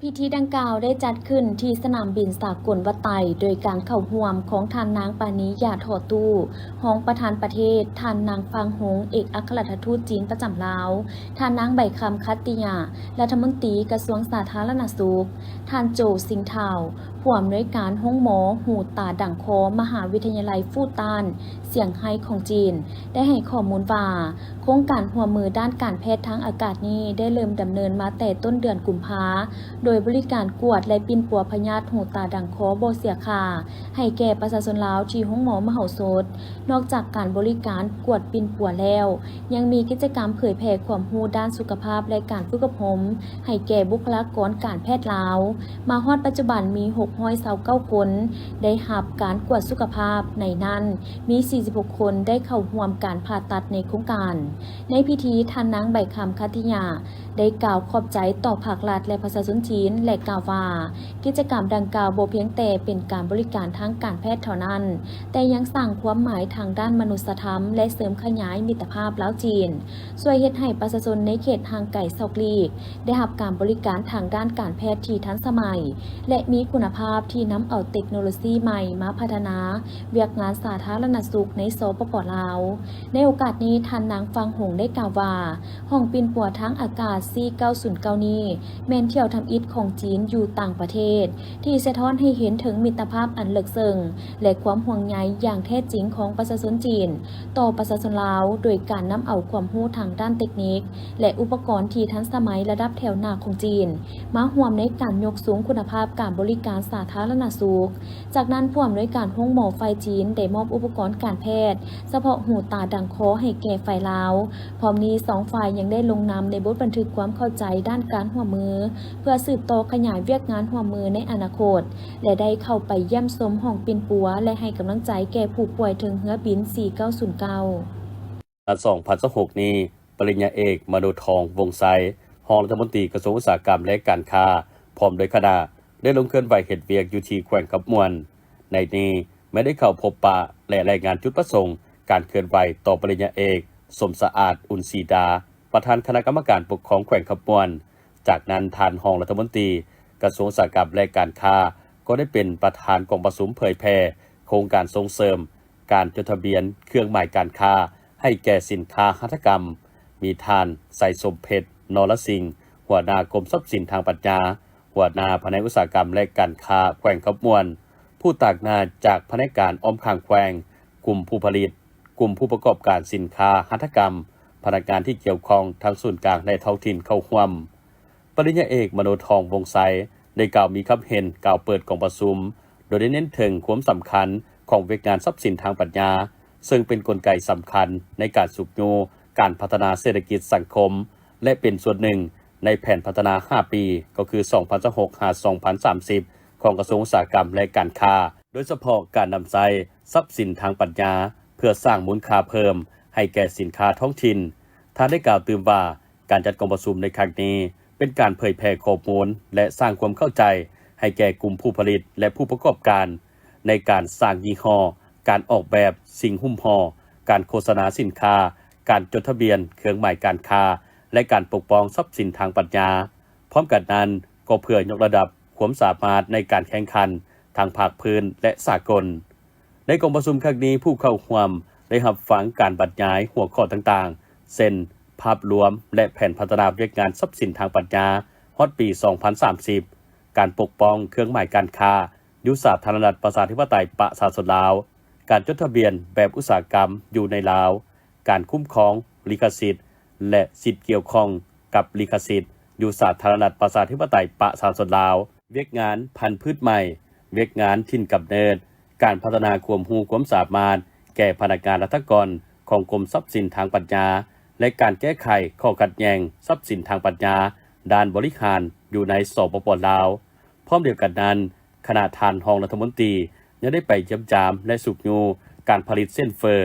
ພິທີດັ່ງກ່າວໄດ້ຈັດຂຶ້ນທີ່ສະໜາມບິນສາກົນວັດໄຕ ໂດຍການເຂົ້າຮ່ວມຂອງທ່ານນາງ ປານີ ຢາທໍ່ຕູ້ ຮອງປະທານປະເທດ, ທ່ານນາງ ຟາງ ຫົງ ເອກອັກຄະລັດຖະທູດຈີນປະຈຳລາວ, ທ່ານນາງ ໃບຄຳ ຂັດຕິຍາ ລັດຖະມົນຕີກະຊວງສາທາລະນະສຸກ, ທ່ານ ໂຈ ຊິງທ້າວ ຜູ້ອຳນວຍການໂຮງໝໍຫູຕາດັງຄໍ ມະຫາວິທະຍາໄລຟູຕານ ຊຽງໄຮ້ຂອງຈີນ ໄດ້ໃຫ້ຂໍ້ມູນວ່າ ໂຄງການຮ່ວມມືດ້ານການແພດທາງອາກາດນີ້ ໄດ້ເລີ່ມດຳເນີນມາແຕ່ຕົ້ນເດືອນກຸມພາ ໂດຍບໍລິການກວດ ແລະ ປິ່ນປົວພະຍາດຫູຕາດັງຄໍບໍ່ເສຍຄ່າ ໃຫ້ແກ່ປະຊາຊົນລາວທີ່ໂຮງໝໍມະໂຫສົດ. ນອກຈາກການບໍລິການກວດປິ່ນປົວແລ້ວ, ຍັງມີກິດຈະກຳເຜີຍແຜ່ຄວາມຮູ້ດ້ານສຸຂະພາບ ແລະ ການຝຶກອົບຮົມໃຫ້ແກ່ບຸກຄະລາກອນການແພດລາວ. ມາຮອດປັດຈຸບັນມີຫົກຮ້ອຍຊາວເກົ້າຄົນໄດ້ຮັບການກວດສຸຂະພາບ, ໃນນັ້ນມີສີ່ສິບຫົກຄົນໄດ້ເຂົ້າຮ່ວມການຜ່າຕັດໃນໂຄງການ. ໃນພິທີ, ທ່ານນາງ ໃບຄຳ ຂັດຕິຍາ ໄດ້ກ່າວຂອບໃຈຕໍ່ພາກລັດ ແລະ ປະຊາຊົນຈີນ ແລະ ກ່າວວ່າ ກິດຈະກຳດັ່ງກ່າວບໍ່ພຽງແຕ່ເປັນການບໍລິການທາງການແພດເທົ່ານັ້ນ, ແຕ່ຍັງສ້າງຄວາມໝາຍທາງດ້ານມະນຸດສະທຳ ແລະ ເສີມຂະຫຍາຍມິດຕະພາບລາວ-ຈີນ, ຊ່ວຍເຮັດໃຫ້ປະຊາຊົນໃນເຂດຫ່າງໄກສອກຫຼີກ ໄດ້ຮັບການບໍລິການທາງດ້ານການແພດທີ່ທັນສະໄໝ ແລະ ມີຄຸນນະພາບ ທີ່ນຳເອົາເຕັກໂນໂລຊີໃໝ່ມາພັດທະນາວຽກງານສາທາລະນະສຸກໃນ ສປປ ລາວ. ໃນໂອກາດນີ້, ທ່ານນາງ ຟາງ ຫົງ ໄດ້ກ່າວວ່າ ຫ້ອງປິ່ນປົວທາງອາກາດ ສີ່ເກົ້າສູນເກົ້າ ນີ້ ແມ່ນຖ້ຽວທຳອິດຂອງຈີນຢູ່ຕ່າງປະເທດ ທີ່ສະທ້ອນໃຫ້ເຫັນເຖິງມິດຕະພາບອັນເລິກເຊິ່ງ ແລະ ຄວາມຫ່ວງໃຍຢ່າງແທ້ຈິງຂອງປະຊາຊົນຈີນຕໍ່ປະຊາຊົນລາວ, ໂດຍການນຳເອົາຄວາມຮູ້ທາງດ້ານເຕັກນິກ ແລະ ອຸປະກອນທີ່ທັນສະໄໝລະດັບແຖວໜ້າຂອງຈີນ ມາຮ່ວມໃນການຍົກສູງຄຸນນະພາບການບໍລິການສາທາລະນະສຸກ. ຈາກນັ້ນ, ຜູ້ອຳນວຍການໂຮງໝໍຝ່າຍຈີນໄດ້ມອບອຸປະກອນການແພດສະເພາະຫູຕາດັງຄໍໃຫ້ແກ່ຝ່າຍລາວ. ພ້ອມນີ້, ສອງຝ່າຍຍັງໄດ້ລົງນາມໃນບົດບັນທຶກຄວາມເຂົ້າໃຈດ້ານການຮ່ວມມື ເພື່ອສືບຕໍ່ຂະຫຍາຍວຽກງານຮ່ວມມືໃນອະນາຄົດ ແລະ ໄດ້ເຂົ້າໄປຢ້ຽມຊົມຫ້ອງປິ່ນປົວ ແລະ ໃຫ້ກຳລັງໃຈແກ່ຜູ້ປ່ວຍເທິງເຮືອບິນ ສີ່ເກົ້າສູນເກົ້າ. ສອງພັນຊາວຫົກນີ້, ປະລິນຍາເອກ ມະໂນທອງ ວົງໄຊ ຮອງລັດຖະມົນຕີກະຊວງອຸດສາຫະກຳ ແລະ ການຄ້າ ພ້ອມດ້ວຍຄະນະ ໄດ້ລົງເຄື່ອນໄຫວເຮັດວຽກຢູ່ທີ່ແຂວງຄຳມ່ວນ. ໃນນີ້ແມ່ນໄດ້ເຂົ້າພົບປະ ແລະ ລາຍງານຈຸດປະສົງການເຄື່ອນໄຫວຕໍ່ປະລິນຍາເອກ ສົມສະອາດ ອຸ່ນສີດາ ປະທານຄະນະກຳມະການປົກຄອງແຂວງຄຳມ່ວນ. ຈາກນັ້ນ, ທ່ານຮອງລັດຖະມົນຕີກະຊວງອຸດສາຫະກຳ ແລະ ການຄ້າ ກໍໄດ້ເປັນປະທານກອງປະຊຸມເຜີຍແຜ່ໂຄງການສົ່ງເສີມ ການຈົດທະບຽນເຄື່ອງໝາຍການຄ້າໃຫ້ແກ່ສິນຄ້າຫັດຖະກຳ, ມີທ່ານ ໄຊສົມເພັດ ນໍລະສິງ ຫົວໜ້າກົມຊັບສິນທາງປັນຍາ, ຫົວໜ້າພະແນກອຸດສາຫະກຳ ແລະ ການຄ້າແຂວງຄຳມ່ວນ, ຜູ້ຕາງໜ້າຈາກພະແນກການອ້ອມຂ້າງແຂວງ, ກຸ່ມຜູ້ຜະລິດ, ກຸ່ມຜູ້ປະກອບການສິນຄ້າຫັດຖະກຳ, ພະນັກງານທີ່ກ່ຽວຂ້ອງທັງສູນກາງ ແລະ ທ້ອງຖິ່ນເຂົ້າຮ່ວມ. ປະລິນຍາເອກ ມະໂນທອງ ວົງໄຊ ໄດ້ກ່າວມີຄຳເຫັນກ່າວເປີດກອງປະຊຸມ, ໂດຍໄດ້ເນັ້ນເຖິງຄວາມສຳຄັນຂອງວຽກງານຊັບສິນທາງປັນຍາ, ເຊິ່ງເປັນກົນໄກສຳຄັນໃນການຊຸກຍູ້ການພັດທະນາເສດຖະກິດສັງຄົມ ແລະ ເປັນສ່ວນໜຶ່ງໃນແຜນພັດທະນາຫ້າປີ, ກໍຄື ສອງພັນຊາວຫົກ ຫາ ສອງພັນສາມສິບ ຂອງກະຊວງອຸດສາຫະກຳ ແລະ ການຄ້າ, ໂດຍສະເພາະການນຳໃຊ້ຊັບສິນທາງປັນຍາເພື່ອສ້າງມູນຄ່າເພີ່ມໃຫ້ແກ່ສິນຄ້າທ້ອງຖິ່ນ. ທ່ານໄດ້ກ່າວຕື່ມວ່າ, ການຈັດກອງປະຊຸມໃນຄັ້ງນີ້ ເປັນການເຜີຍແຜ່ຂໍ້ມູນ ແລະ ສ້າງຄວາມເຂົ້າໃຈໃຫ້ແກ່ກຸ່ມຜູ້ຜະລິດ ແລະ ຜູ້ປະກອບການ ໃນການສ້າງຍີ່ຫໍ້, ການອອກແບບສິ່ງຫຸ້ມຫໍ່, ການໂຄສະນາສິນຄ້າ, ການຈົດທະບຽນເຄື່ອງໝາຍການຄ້າ ແລະ ການປົກປ້ອງຊັບສິນທາງປັນຍາ. ພ້ອມກັນນັ້ນ, ກໍເພື່ອຍົກລະດັບຄວາມສາມາດໃນການແຂ່ງຂັນທັງພາກພື້ນ ແລະ ສາກົນ. ໃນກອງປະຊຸມຄັ້ງນີ້, ຜູ້ເຂົ້າຮ່ວມໄດ້ຮັບຟັງການບັນຍາຍຫົວຂໍ້ຕ່າງໆ ເຊັ່ນ ພາບລວມ ແລະ ແຜນພັດທະນາວຽກງານຊັບສິນທາງປັນຍາຮອດປີສອງພັນສາມສິບ, ການປົກປ້ອງເຄື່ອງໝາຍການຄ້າຢູ່ສາທາລະນະລັດປະຊາທິປະໄຕປະຊາຊົນລາວ, ການຈົດທະບຽນແບບອຸດສາຫະກຳຢູ່ໃນລາວ, ການຄຸ້ມຄອງລິຂະສິດ ແລະ ສິດກ່ຽວຂ້ອງກັບລິຂະສິດຢູ່ສາທາລະນະລັດປະຊາທິປະໄຕປະຊາຊົນລາວ, ວຽກງານພັນພືດໃໝ່, ວຽກງານຖິ່ນກຳເນີດ, ການພັດທະນາຄວາມຮູ້ຄວາມສາມາດແກ່ພະນັກງານລັດຖະກອນຂອງກົມຊັບສິນທາງປັນຍາ ແລະ ການແກ້ໄຂຂໍ້ຂັດແຍ່ງຊັບສິນທາງປັນຍາດ້ານບໍລິຫານຢູ່ໃນ ສປປ ລາວ. ພ້ອມດຽວກັນນັ້ນ, ຄະນະທ່ານຮອງລັດຖະມົນຕີຍັງໄດ້ໄປຢ້ຽມຢາມ ແລະ ຊຸກຍູ້ການຜະລິດເສັ້ນເຝີ,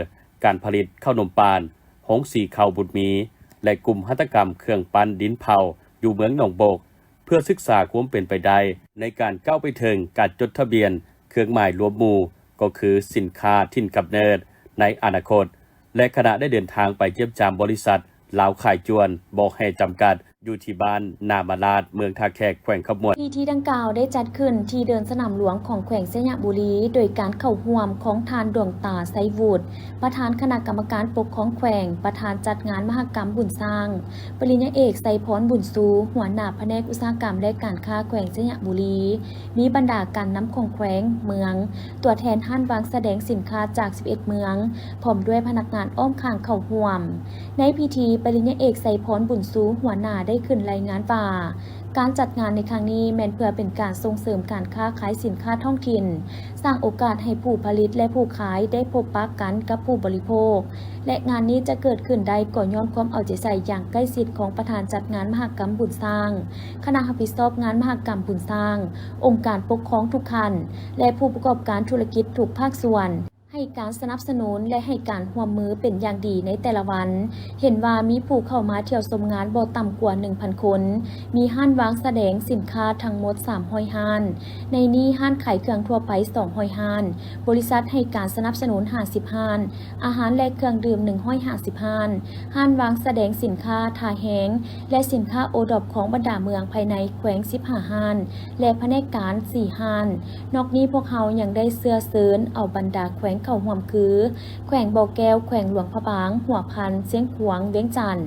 ການຜະລິດເຂົ້າໜົມປານ, ໂຮງສີເຂົ້າບຸນມີ ແລະ ກຸ່ມຫັດຖະກຳເຄື່ອງປັ້ນດິນເຜົາຢູ່ເມືອງໜອງບົກ, ເພື່ອສຶກສາຄວາມເປັນໄປໄດ້ໃນການກ້າວໄປເຖິງການຈົດທະບຽນເຄື່ອງໝາຍລວມໝູ່, ກໍຄືສິນຄ້າຖິ່ນກຳເນີດໃນອະນາຄົດ ແລະ ຄະນະໄດ້ເດີນທາງໄປຢ້ຽມຢາມບໍລິສັດລາວຂາຍຈວນ ບໍ່ແຮ່ ຈຳກັດ, ຢູ່ທີ່ບ້ານນາມາລາດ ເມືອງທ່າແຂກ ແຂວງຄຳມ່ວນ. ພິທີດັ່ງກ່າວໄດ້ຈັດຂຶ້ນທີ່ເດີ່ນສະໜາມຫຼວງຂອງແຂວງໄຊຍະບູລີ ໂດຍການເຂົ້າຮ່ວມຂອງທ່ານ ດວງຕາ ໄຊວຸດ ປະທານຄະນະກຳມະການປົກຄອງແຂວງ, ປະທານຈັດງານມະຫະກຳບຸນຊ້າງ, ປະລິນຍາເອກ ໄຊພອນ ບຸນຊູ ຫົວໜ້າພະແນກອຸດສາຫະກຳ ແລະ ການຄ້າແຂວງໄຊຍະບູລີ, ມີບັນດາການນຳຂອງແຂວງ, ເມືອງ, ຕົວແທນຮ້ານວາງສະແດງສິນຄ້າຈາກສິບເອັດເມືອງ ພ້ອມດ້ວຍພະນັກງານອ້ອມຂ້າງເຂົ້າຮ່ວມ. ໃນພິທີ, ປະລິນຍາເອກ ໄຊພອນ ບຸນຊູ ຫົວໜ້າ ໄດ້ຂຶ້ນລາຍງານວ່າ, ການຈັດງານໃນຄັ້ງນີ້ແມ່ນເພື່ອເປັນການສົ່ງເສີມການຄ້າຂາຍສິນຄ້າທ້ອງຖິ່ນ, ສ້າງໂອກາດໃຫ້ຜູ້ຜະລິດ ແລະ ຜູ້ຂາຍໄດ້ພົບປະກັນກັບຜູ້ບໍລິໂພກ ແລະ ງານນີ້ຈະເກີດຂຶ້ນໄດ້ກໍຍ້ອນຄວາມເອົາໃຈໃສ່ຢ່າງໃກ້ຊິດຂອງປະທານຈັດງານມະຫະກຳບຸນຊ້າງ, ຄະນະຮັບຜິດຊອບງານມະຫະກຳບຸນຊ້າງ, ອົງການປົກຄອງທຸກຂັ້ນ ແລະ ຜູ້ປະກອບການທຸລະກິດທຸກພາກສ່ວນ ໃຫ້ການສະໜັບສະໜູນ ແລະ ໃຫ້ການຮ່ວມມືເປັນຢ່າງດີໃນແຕ່ລະວັນ. ເຫັນວ່າມີຜູ້ເຂົ້າມາທ່ຽວຊົມງານບໍ່ຕ່ຳກວ່າໜຶ່ງພັນຄົນ, ມີຮ້ານວາງສະແດງສິນຄ້າທັງໝົດສາມຮ້ອຍຮ້ານ, ໃນນີ້ຮ້ານຂາຍເຄື່ອງທົ່ວໄປສອງຮ້ອຍຮ້ານ, ບໍລິສັດໃຫ້ການສະໜັບສະໜູນຫ້າສິບຮ້ານ, ອາຫານ ແລະ ເຄື່ອງດື່ມໜຶ່ງຮ້ອຍຫ້າສິບຮ້ານ, ຮ້ານວາງສະແດງສິນຄ້າທ່າແຮງ ແລະ ສິນຄ້າໂອດອບຂອງບັນດາເມືອງພາຍໃນແຂວງສິບຫ້າຮ້ານ ແລະ ພະແນກການສີ່ຮ້ານ. ນອກນີ້ພວກເຮົາຍັງໄດ້ເຊື້ອເຊີນເອົາບັນດາແຂວງເຂົ້າຮ່ວມຄື ແຂວງບໍ່ແກ້ວ, ແຂວງຫຼວງພະບາງ, ຫົວພັນ, ຊຽງຂວາງ, ວຽງຈັນ,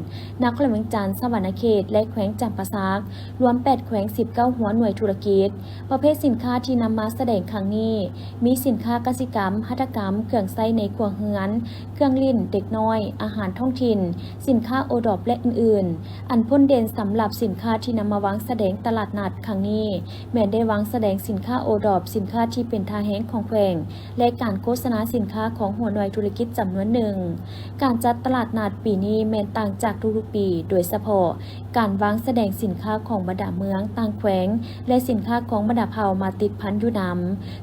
ນະຄອນຫຼວງວຽງຈັນ, ສະຫວັນນະເຂດ ແລະ ແຂວງຈຳປາສັກ, ລວມແປດແຂວງ ສິບເກົ້າຫົວໜ່ວຍທຸລະກິດ. ປະເພດສິນຄ້າທີ່ນຳມາສະແດງຄັ້ງນີ້ ມີສິນຄ້າກະສິກຳ, ຫັດຖະກຳ, ເຄື່ອງໃຊ້ໃນຄົວເຮືອນ, ເຄື່ອງຫຼິ້ນເດັກນ້ອຍ, ອາຫານທ້ອງຖິ່ນ, ສິນຄ້າໂອດອບ ແລະ ອື່ນໆ. ອັນພົ້ນເດັ່ນສຳລັບສິນຄ້າທີ່ນຳມາວາງສະແດງຕະຫຼາດນັດຄັ້ງນີ້ ແມ່ນໄດ້ວາງສະແດງສິນຄ້າໂອດອບ, ສິນຄ້າທີ່ເປັນທ່າແຮງຂອງແຂວງ ແລະ ການໂຄສະນາສິນຄ້າຂອງຫົວໜ່ວຍທຸລະກິດຈຳນວນໜຶ່ງ. ການຈັດຕະຫຼາດນັດປີນີ້ແມ່ນຕ່າງຈາກທຸກໆປີ, ໂດຍສະເພາະການວາງສະແດງສິນຄ້າຂອງບັນດາເມືອງ, ຕ່າງແຂວງ ແລະ ສິນຄ້າຂອງບັນດາເຜົ່າມາຕິດພັນຢູ່ນຳ,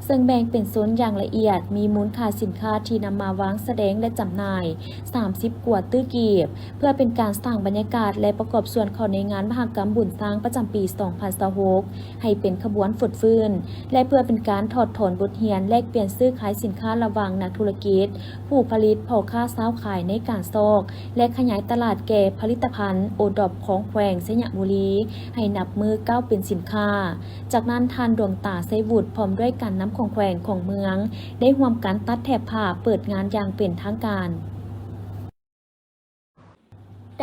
ເຊິ່ງແບ່ງເປັນໂຊນຢ່າງລະອຽດ, ມີມູນຄ່າສິນຄ້າທີ່ນຳມາວາງສະແດງ ແລະ ຈຳໜ່າຍ ສາມສິບກວ່າຕື້ກີບ, ເພື່ອເປັນການສ້າງບັນຍາກາດ ແລະ ປະກອບສ່ວນເຂົ້າໃນງານມະຫະກຳບຸນຊ້າງປະຈຳປີສອງພັນຊາວຫົກ ໃຫ້ເປັນຂະບວນຟົດຟື້ນ ແລະ ເພື່ອເປັນການຖອດຖອນບົດຮຽນແລກປ່ຽນຊື້ຂາຍສິນຄ້າລະຫວ່າງນັກທຸລະກິດ, ຜູ້ຜະລິດ, ພໍ່ຄ້າຊາວຂາຍໃນການຊອກ ແລະ ຂະຫຍາຍຕະຫຼາດແກ່ຜະລິດຕະພັນໂອດອບຂອງແຂວງໄຊຍະບູລີ ໃຫ້ນັບມື້ກ້າວເປັນສິນຄ້າ. ຈາກນັ້ນ, ທ່ານ ດວງຕາ ໄຊວຸດ ພ້ອມດ້ວຍການນຳຂອງແຂວງ, ຂອງເມືອງ ໄດ້ຮ່ວມກັນຕັດແຖບຜ້າເປີດງານຢ່າງເປັນທາງການ.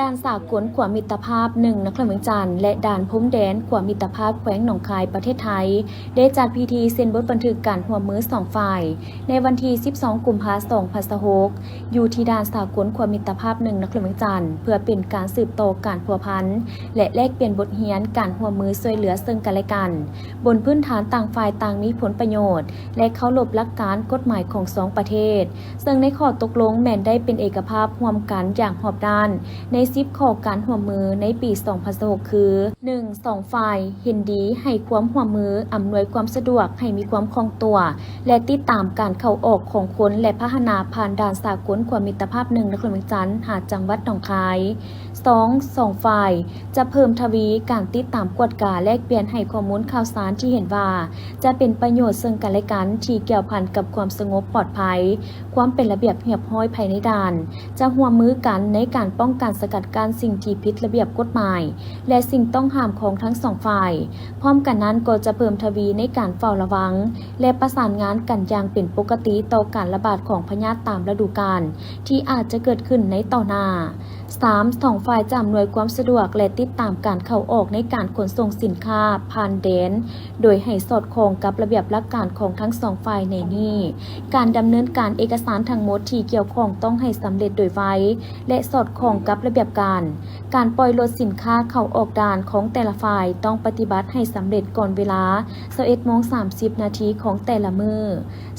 ດ່ານສາກົນຂົວມິດຕະພາບໜຶ່ງ ນະຄອນຫຼວງວຽງຈັນ ແລະ ດ່ານພົມແດນຂົວມິດຕະພາບແຂວງໜອງຄາຍ ປະເທດໄທ ໄດ້ຈັດພິທີເຊັນບົດບັນທຶກການຮ່ວມມືສອງຝ່າຍ ໃນວັນທີສິບສອງ ກຸມພາ ສອງພັນຊາວຫົກ ຢູ່ທີ່ດ່ານສາກົນຂົວມິດຕະພາບໜຶ່ງ ນະຄອນຫຼວງວຽງຈັນ ເພື່ອເປັນການສືບຕໍ່ການພົວພັນ ແລະ ແລກປ່ຽນບົດຮຽນການຮ່ວມມືຊ່ວຍເຫຼືອເຊິ່ງກັນແລະກັນ ບົນພື້ນຖານຕ່າງຝ່າຍຕ່າງມີຜົນປະໂຫຍດ ແລະ ເຄົາລົບຫຼັກການກົດໝາຍຂອງສອງປະເທດ. ເຊິ່ງໃນຂໍ້ຕົກລົງແມ່ນໄດ້ເປັນເອກະພາບຮ່ວມກັນຢ່າງຮອບດ້ານ ໃນສິບຂໍ້ການຮ່ວມມືໃນປີສອງພັນຊາວຫົກ ຄື ໜຶ່ງ ສອງຝ່າຍເຫັນດີໃຫ້ຄວາມຮ່ວມມືອຳນວຍຄວາມສະດວກໃຫ້ມີຄວາມຄ່ອງຕົວ ແລະ ຕິດຕາມການເຂົ້າອອກຂອງຄົນ ແລະ ພາຫະນະຜ່ານດ່ານສາກົນຂົວມິດຕະພາບໜຶ່ງ ນະຄອນຫຼວງວຽງຈັນ ຫາຈັງຫວັດໜອງຄາຍ. ສອງ ສອງຝ່າຍຈະເພີ່ມທະວີການຕິດຕາມກວດກາແລກປ່ຽນໃຫ້ຂໍ້ມູນຂ່າວສານທີ່ເຫັນວ່າຈະເປັນປະໂຫຍດເຊິ່ງກັນແລະກັນ ທີ່ກ່ຽວພັນກັບຄວາມສະຫງົບປອດໄພ, ຄວາມເປັນລະບຽບຮຽບຮ້ອຍພາຍໃນດ່ານ, ຈະຮ່ວມມືກັນໃນການປ້ອງກັນສະກັດກັ້ນສິ່ງທີ່ຜິດລະບຽບກົດໝາຍ ແລະ ສິ່ງຕ້ອງຫ້າມຂອງທັງສອງຝ່າຍ. ພ້ອມກັນນັ້ນກໍຈະເພີ່ມທະວີໃນການເຝົ້າລະວັງ ແລະ ປະສານງານກັນຢ່າງເປັນປົກກະຕິຕໍ່ການລະບາດຂອງພະຍາດຕາມລະດູການ ທີ່ອາດຈະເກີດຂຶ້ນໃນຕໍ່ໜ້າ. ສາມ ສອງຝ່າຍຈະອຳນວຍຄວາມສະດວກ ແລະ ຕິດຕາມການເຂົ້າອອກໃນການຂົນສົ່ງສິນຄ້າຜ່ານແດນ ໂດຍໃຫ້ສອດຄ່ອງກັບລະບຽບຫຼັກການຂອງທັງສອງຝ່າຍໃນນີ້. ການດຳເນີນການເອກະສານທັງໝົດທີ່ກ່ຽວຂ້ອງຕ້ອງໃຫ້ສຳເລັດໂດຍໄວ ແລະ ສອດຄ່ອງກັບລະບຽບການ. ການປ່ອຍລົດສິນຄ້າເຂົ້າອອກດ່ານຂອງແຕ່ລະຝ່າຍຕ້ອງປະຕິບັດໃຫ້ສຳເລັດກ່ອນເວລາຊາວເອັດໂມງສາມສິບນາທີຂອງແຕ່ລະມື້.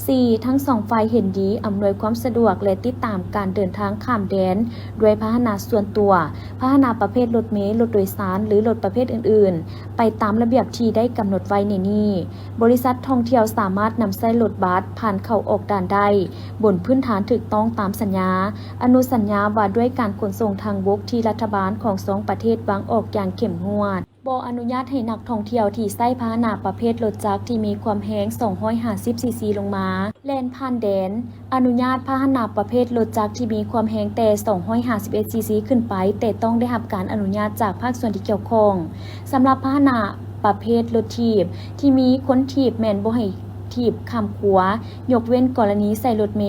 ສີ່ ທັງສອງຝ່າຍເຫັນດີອຳນວຍຄວາມສະດວກ ແລະ ຕິດຕາມການເດີນທາງຂ້າມແດນດ້ວຍພາຫະນະສ່ວນຕົວ, ພາຫະນະປະເພດລົດເມ, ລົດໂດຍສານ ຫຼື ລົດປະເພດອື່ນໆ ໄປຕາມລະບຽບທີ່ໄດ້ກຳນົດໄວ້ໃນນີ້. ບໍລິສັດທ່ອງທ່ຽວສາມາດນຳໃຊ້ລົດບັສຜ່ານເຂົ້າອອກດ່ານໄດ້ ບົນພື້ນຖານຖືກຕ້ອງຕາມສັນຍາ ອະນຸສັນຍາວ່າດ້ວຍການຂົນສົ່ງທາງບົກທີ່ລັດຖະບານຂອງສອງປະເທດວາງອອກຢ່າງເຂັ້ມງວດ. ບໍ່ອະນຸຍາດໃຫ້ນັກທ່ອງທ່ຽວທີ່ໃຊ້ພາຫະນະປະເພດລົດຈັກທີ່ມີຄວາມແຮງສອງຮ້ອຍຫ້າສິບຊີຊີລົງມາ ແລ່ນຜ່ານແດນ. ອະນຸຍາດພາຫະນະປະເພດລົດຈັກທີ່ມີຄວາມແຮງແຕ່ສອງຮ້ອຍຫ້າສິບເອັດຊີຊີຂຶ້ນໄປ, ແຕ່ຕ້ອງໄດ້ຮັບການອະນຸຍາດຈາກພາກສ່ວນທີ່ກ່ຽວຂ້ອງ. ສຳລັບພາຫະນະປະເພດລົດຖີບທີ່ມີຄົນຖີບແມ່ນບໍ່ໃຫ້ຖີບຂ້າມຂົວ, ຍົກເວັ້ນກໍລະນີໃສ່ລົດເມ,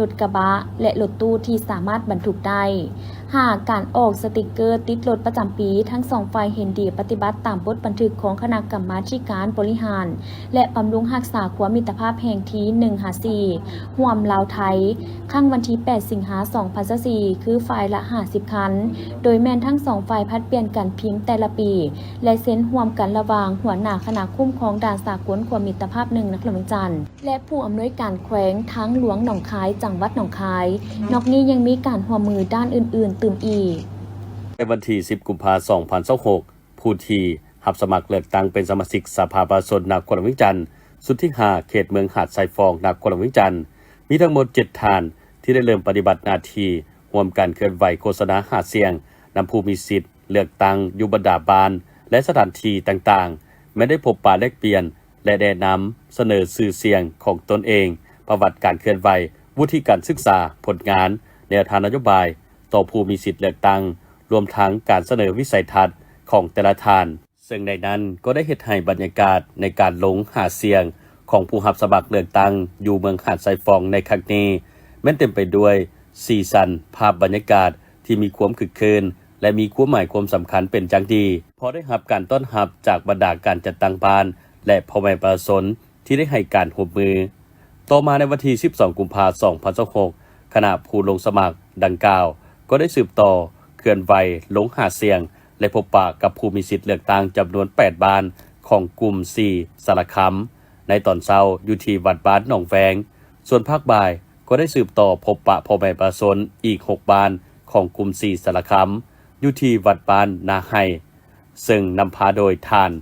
ລົດກະບະ ແລະ ລົດຕູ້ທີ່ສາມາດບັນທຸກໄດ້. ຫ້າ ການອອກສະຕິກເກີຕິດລົດປະຈຳປີ, ທັງສອງຝ່າຍເຫັນດີປະຕິບັດຕາມບົດບັນທຶກຂອງຄະນະກຳມາທິການບໍລິຫານ ແລະ ບຳລຸງຮັກສາຂົວມິດຕະພາບແຫ່ງທີໜຶ່ງຫາສີ່ ຮ່ວມລາວໄທ ຄັ້ງວັນທີແປດ ສິງຫາ ສອງພັນຊາວສີ່ ຄືຝ່າຍລະຫ້າສິບຄັນ, ໂດຍແມ່ນທັງສອງຝ່າຍຜັດປ່ຽນກັນພິມແຕ່ລະປີ ແລະ ເຊັນຮ່ວມກັນລະຫວ່າງຫົວໜ້າຄະນະຄຸ້ມຄອງດ່ານສາກົນຂົວມິດຕະພາບໜຶ່ງ ນະຄອນຫຼວງວຽງຈັນ ແລະ ຜູ້ອຳນວຍການແຂວງທາງຫຼວງໜອງຄາຍ ຈັງຫວັດໜອງຄາຍ. ນອກນີ້ຍັງມີການຮ່ວມມືດ້ານອື່ນໆຕື່ມອີກ. ໃນວັນທີສິບ ກຸມພາ ສອງພັນຊາວຫົກ ຜູ້ທີ່ຮັບສະໝັກເລືອກຕັ້ງເປັນສະມາຊິກສະພາປະຊາຊົນນະຄອນຫຼວງວຽງຈັນ ຊຸດທີຫ້າ ເຂດເມືອງຫາດຊາຍຟອງ ນະຄອນຫຼວງວຽງຈັນ ມີທັງໝົດເຈັດທ່ານ ທີ່ໄດ້ເລີ່ມປະຕິບັດໜ້າທີ່ຮ່ວມກັນເຄື່ອນໄຫວໂຄສະນາຫາສຽງນຳຜູ້ມີສິດເລືອກຕັ້ງຢູ່ບັນດາບ້ານ ແລະ ສະຖານທີ່ຕ່າງໆ ແມ່ນໄດ້ພົບປະແລກປ່ຽນ ແລະ ແນະນຳສະເໜີຊື່ສຽງຂອງຕົນເອງ, ປະຫວັດການເຄື່ອນໄຫວ, ວຸດທິການສຶກສາ, ຜົນງານ, ແນວທາງນະໂຍບາຍຕໍ່ຜູ້ມີສິດເລືອກຕັ້ງ, ລວມທັງການສະເໜີວິໄສທັດຂອງແຕ່ລະທ່ານ. ເຊິ່ງໃນນັ້ນກໍໄດ້ເຮັດໃຫ້ບັນຍາກາດໃນການລົງຫາສຽງຂອງຜູ້ຮັບສະໝັກເລືອກຕັ້ງຢູ່ເມືອງຫາດຊາຍຟອງໃນຄັ້ງນີ້ ແມ່ນເຕັມໄປດ້ວຍສີສັນ, ພາບບັນຍາກາດທີ່ມີຄວາມຄຶກຄື້ນ ແລະ ມີຄວາມໝາຍຄວາມສຳຄັນເປັນຢ່າງດີ, ເພາະໄດ້ຮັບການຕ້ອນຮັບຈາກບັນດາການຈັດຕັ້ງບ້ານ ແລະ ພໍ່ແມ່ປະຊາຊົນ ທີ່ໄດ້ໃຫ້ການຮ່ວມມື. ຕໍ່ມາໃນວັນທີສິບສອງ ກຸມພາ ສອງພັນຊາວຫົກ ຄະນະຜູ້ລົງສະໝັກດັ່ງກ່າວກໍໄດ້ສືບຕໍ່ເຄື່ອນໄຫວລົງຫາສຽງ ແລະ ພົບປະກັບຜູ້ມີສິດເລືອກຕັ້ງຈຳນວນແປດບ້ານຂອງກຸ່ມສີ່ ສາລະຄຳ ໃນຕອນເຊົ້າຢູ່ທີ່ວັດບ້ານໜອງແວງ, ສ່ວນພາກບ່າຍກໍໄດ້ສືບຕໍ່ພົບປະພໍ່ແມ່ປະຊາຊົນອີກຫົກບ້ານຂອງກຸ່ມສີ່ ສາລະຄຳ ຢູ່ທີ່ວັດບ້ານນາໄຮ່, ເຊິ່ງນຳພາໂດຍທ່ານ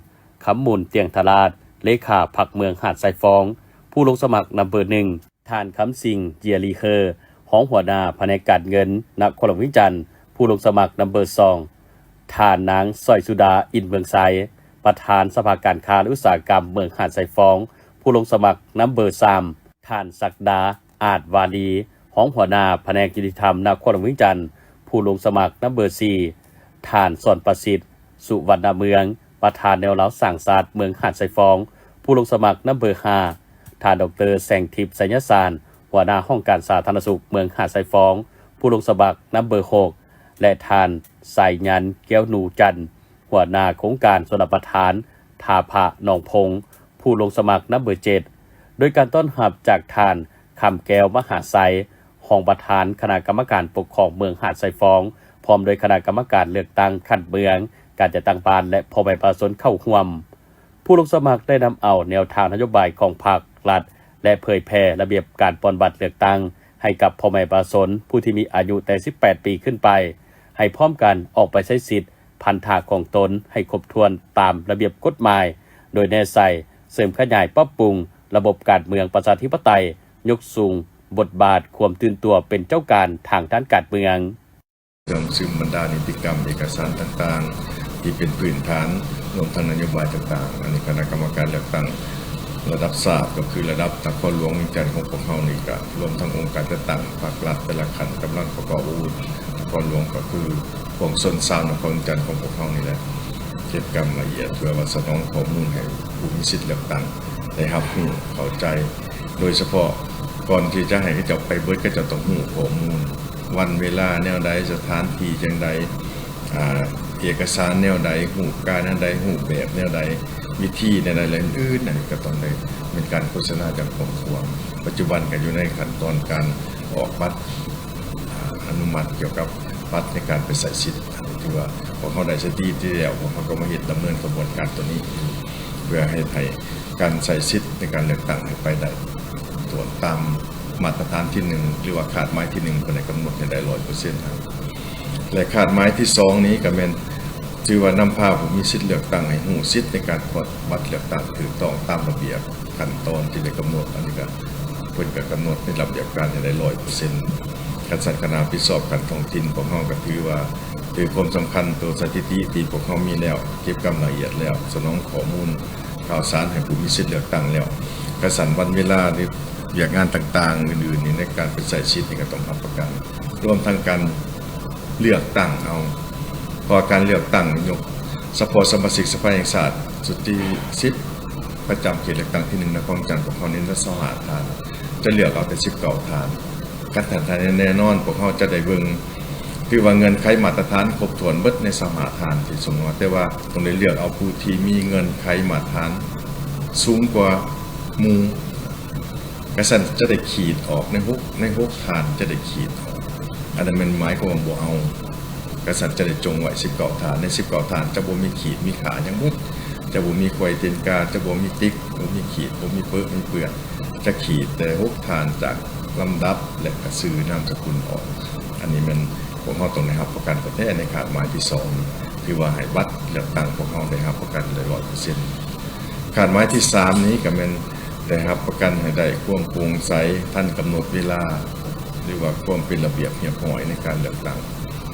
ຄຳມູນ ຕຽງທະລາດ ເລຂາພັກເມືອງຫາດຊາຍຟອງ, ຜູ້ລົງສະໝັກນຳເບີໜຶ່ງ, ທ່ານ ຄຳສິງ ເຢຍລີເຮີ ຮອງຫົວໜ້າພະແນກການເງິນນະຄອນຫຼວງວຽງຈັນ, ຜູ້ລົງສະໝັກນຳເບີສອງ, ທ່ານນາງ ສອຍສຸດາ ອິນເມືອງໄຊ, ປະທານສະພາການຄ້າ ແລະ ອຸດສາຫະກຳເມືອງຫາດຊາຍຟອງ, ຜູ້ລົງສະໝັກນຳເບີສາມ, ທ່ານ ສັກດາ ອາດວາລີ ຮອງຫົວໜ້າພະແນກຍຸຕິທຳນະຄອນຫຼວງວຽງຈັນ, ຜູ້ລົງສະໝັກນຳເບີສີ່, ທ່ານ ສອນປະສິດ ສຸວັນນະເມືອງ ປະທານແນວລາວສ້າງຊາດເມືອງຫາດຊາຍຟອງ, ຜູ້ລົງສະໝັກນຳເບີຫ້າ, ທ່ານ ດອກເຕີ ແສງທິບ ໄຊຍະສານ ຫົວໜ້າຫ້ອງການສາທາລະນະສຸກເມືອງຫາດຊາຍຟອງ, ຜູ້ລົງສະໝັກນຳເບີຫົກ ແລະ ທ່ານ ໄຊຍັນ ແກ້ວນູຈັນ ຫົວໜ້າໂຄງການຊົນລະປະທານທ່າພະໜອງພົງ, ຜູ້ລົງສະໝັກນຳເບີເຈັດ ໂດຍການຕ້ອນຮັບຈາກທ່ານ ຄຳແກ້ວ ມະຫາໄຊ ຮອງປະທານຄະນະກຳມະການປົກຄອງເມືອງຫາດຊາຍຟອງ, ພ້ອມດ້ວຍຄະນະກຳມະການເລືອກຕັ້ງຂັ້ນເມືອງ, ການຈັດຕັ້ງບ້ານ ແລະ ພໍ່ແມ່ປະຊາຊົນເຂົ້າຮ່ວມ. ຜູ້ລົງສະໝັກໄດ້ນຳເອົາແນວທາງນະໂຍບາຍຂອງພັກ, ລັດ ແລະ ເຜີຍແຜ່ລະບຽບການປ່ອນບັດເລືອກຕັ້ງໃຫ້ກັບພໍ່ແມ່ປະຊາຊົນຜູ້ທີ່ມີອາຍຸແຕ່ສິບແປດປີຂຶ້ນໄປ, ໃຫ້ພ້ອມກັນອອກໄປໃຊ້ສິດ ພັນທະຂອງຕົນໃຫ້ຄົບຖ້ວນຕາມລະບຽບກົດໝາຍ ໂດຍແນໃສ່ເສີມຂະຫຍາຍປັບປຸງລະບົບການເມືອງປະຊາທິປະໄຕ, ຍົກສູງບົດບາດຄວາມຕື່ນຕົວເປັນເຈົ້າການທາງດ້ານການເມືອງ. ເຊື່ອມຊຶມບັນດານິຕິກຳເອກະສານຕ່າງໆ ທີ່ເປັນພື້ນຖານ ລວມທັງນະໂຍບາຍຕ່າງໆ. ອັນນີ້ຄະນະກຳມະການເລືອກຕັ້ງລະດັບຊາດ ກໍຄືລະດັບນະຄອນຫຼວງວຽງຈັນຂອງພວກເຮົານີ້ ກະລວມທັງອົງການຈັດຕັ້ງພາກລັດແຕ່ລະຂັ້ນ ກຳລັງປະກອບອາວຸດ ນະຄອນຫຼວງກໍຄືປວງຊົນຊາວນະຄອນວຽງຈັນຂອງພວກເຮົານີ້ແຫຼະ ເຮັດກຳລະອຽດ ເພື່ອວ່າສະໜອງຂໍ້ມູນໃຫ້ຜູ້ມີສິດເລືອກຕັ້ງໄດ້ຮັບຮູ້ເຂົ້າໃຈ. ໂດຍສະເພາະກ່ອນທີ່ຈະໃຫ້ເຂົາເຈົ້າໄປເບີດ ເຂົາເຈົ້າຕ້ອງຮູ້ຂໍ້ມູນ ວັນເວລາແນວໃດ, ສະຖານທີ່ຈັ່ງໃດ, ອາ ເອກະສານແນວໃດ, ຮູບການແນວໃດ, ຮູບແບບແນວໃດ, ວິທີແນວໃດ ແລະ ອື່ນໆ ນັ້ນກໍຕ້ອງໄດ້ແມ່ນການໂຄສະນາຢ່າງກວ້າງຂວາງ. ປັດຈຸບັນກໍຢູ່ໃນຂັ້ນຕອນການອອກບັດ ອາ ອະນຸມັດກ່ຽວກັບບັດໃນການໄປໃຊ້ສິດ. ອັນນີ້ຖືວ່າພວກເຮົາໄດ້ສະຖິຕິແລ້ວ, ພວກເຮົາກໍມາເຮັດດຳເນີນຂະບວນການຕົວນີ້ ເພື່ອເຮັດໃຫ້ການໃຊ້ສິດໃນການເລືອກຕັ້ງໃຫ້ໄປໄດ້ ຕົວະຕາມມາດຕະຖານທີໜຶ່ງ ຫຼືວ່າຄາດໝາຍທີໜຶ່ງ ເພິ່ນໄດ້ກຳນົດໃຫ້ໄດ້ຮ້ອຍເປີເຊັນ ແລະ ຄາດໝາຍທີສອງນີ້ກໍແມ່ນ ຖືວ່ານຳພາຜູ້ມີສິດເລືອກຕັ້ງໃຫ້ຮູ້ສິດໃນການກວດບັດເລືອກຕັ້ງຖືກຕ້ອງຕາມລະບຽບຂັ້ນຕອນທີ່ໄດ້ກຳນົດ. ອັນນີ້ກໍເພິ່ນກໍກຳນົດໃນລະບຽບການໃຫ້ໄດ້ຮ້ອຍເປີເຊັນ. ຄັນຊັ້ນຄະນະຮັບຜິດຊອບຂັ້ນທ້ອງຖິ່ນຂອງເຮົາກໍຖືວ່າ ຖືຄວາມສຳຄັນໂຕສະຖິຕິທີ່ພວກເຮົາມີແລ້ວ, ເກັບກຳລາຍລະອຽດແລ້ວ, ສະໜອງຂໍ້ມູນຂ່າວສານໃຫ້ຜູ້ມີສິດເລືອກຕັ້ງແລ້ວ, ກະຊັ້ນວັນເວລາ ຫຼື ວຽກງານຕ່າງໆອື່ນໆນີ້ ໃນການໄປໃຊ້ສິດນີ້ກະຕ້ອງຮັບປະກັນ, ລວມທັງການເລືອກຕັ້ງເອົາ, ເພາະວ່າການເລືອກຕັ້ງຍົກສະເພາະສະມາຊິກສະພາແຫ່ງຊາດຊຸດທີສິບ ປະຈຳເຂດເລືອກຕັ້ງທີໜຶ່ງ ນະຄອນຫຼວງວຽງຈັນ ພວກເຮົານີ້ ຊາວຫ້າທ່ານ, ຈະເລືອກເອົາແຕ່ສິບເກົ້າທ່ານ. ຄັນທ່ານໃດແນ່ນອນ ພວກເຮົາຈະໄດ້ເບິ່ງ ຖືວ່າເງື່ອນໄຂມາດຕະຖານຄົບຖ້ວນເບິດໃນຊາວຫ້າທ່ານທີ່ສົ່ງມາ, ແຕ່ວ່າຕ້ອງໄດ້ເລືອກເອົາຜູ້ທີ່ມີເງື່ອນໄຂມາດຕະຖານສູງກວ່າໝູ່, ກະຊັ້ນຈະໄດ້ຂີດອອກໃນຫົກ ໃນຫົກທ່ານຈະໄດ້ຂີດອອກ. ອັນນັ້ນແມ່ນໝາຍຄວາມວ່າບໍ່ເອົາ, ກະຊັ້ນຈະໄດ້ຈົ່ງໄວ້ສິບເກົ້າທ່ານ. ໃນສິບເກົ້າທ່ານຈະບໍ່ມີຂີດມີຂາຫຍັງເບິດ, ຈະບໍ່ມີຄວາຍຕີນກາ, ຈະບໍ່ມີຕິກ, ບໍ່ມີຂີດ, ບໍ່ມີເປິະມີເປື້ອນ. ຈະຂີດແຕ່ຫົກທ່ານຈາກລຳດັບ ແລະ ກະຊື່ນາມສະກຸນອອກ. ອັນນີ້ແມ່ນພວກເຮົາຕ້ອງໄດ້ຮັບປະກັນແທ້ໆ ໃນຄາດໝາຍທີສອງນີ້ ຖືວ່າໃຫ້ບັດເລືອກຕັ້ງພວກເຮົາໄດ້ຮັບປະກັນໄດ້ຮ້ອຍເປີເຊັນ. ຄາດໝາຍທີສາມນີ້ກະແມ່ນໄດ້ຮັບປະກັນໃຫ້ໄດ້ຄວາມໂປ່ງໃສ, ທັນກຳນົດເວລາ ຫຼືວ່າຄວາມເປັນລະບຽບຮຽບຮ້ອຍໃນການເລືອກຕັ້ງ.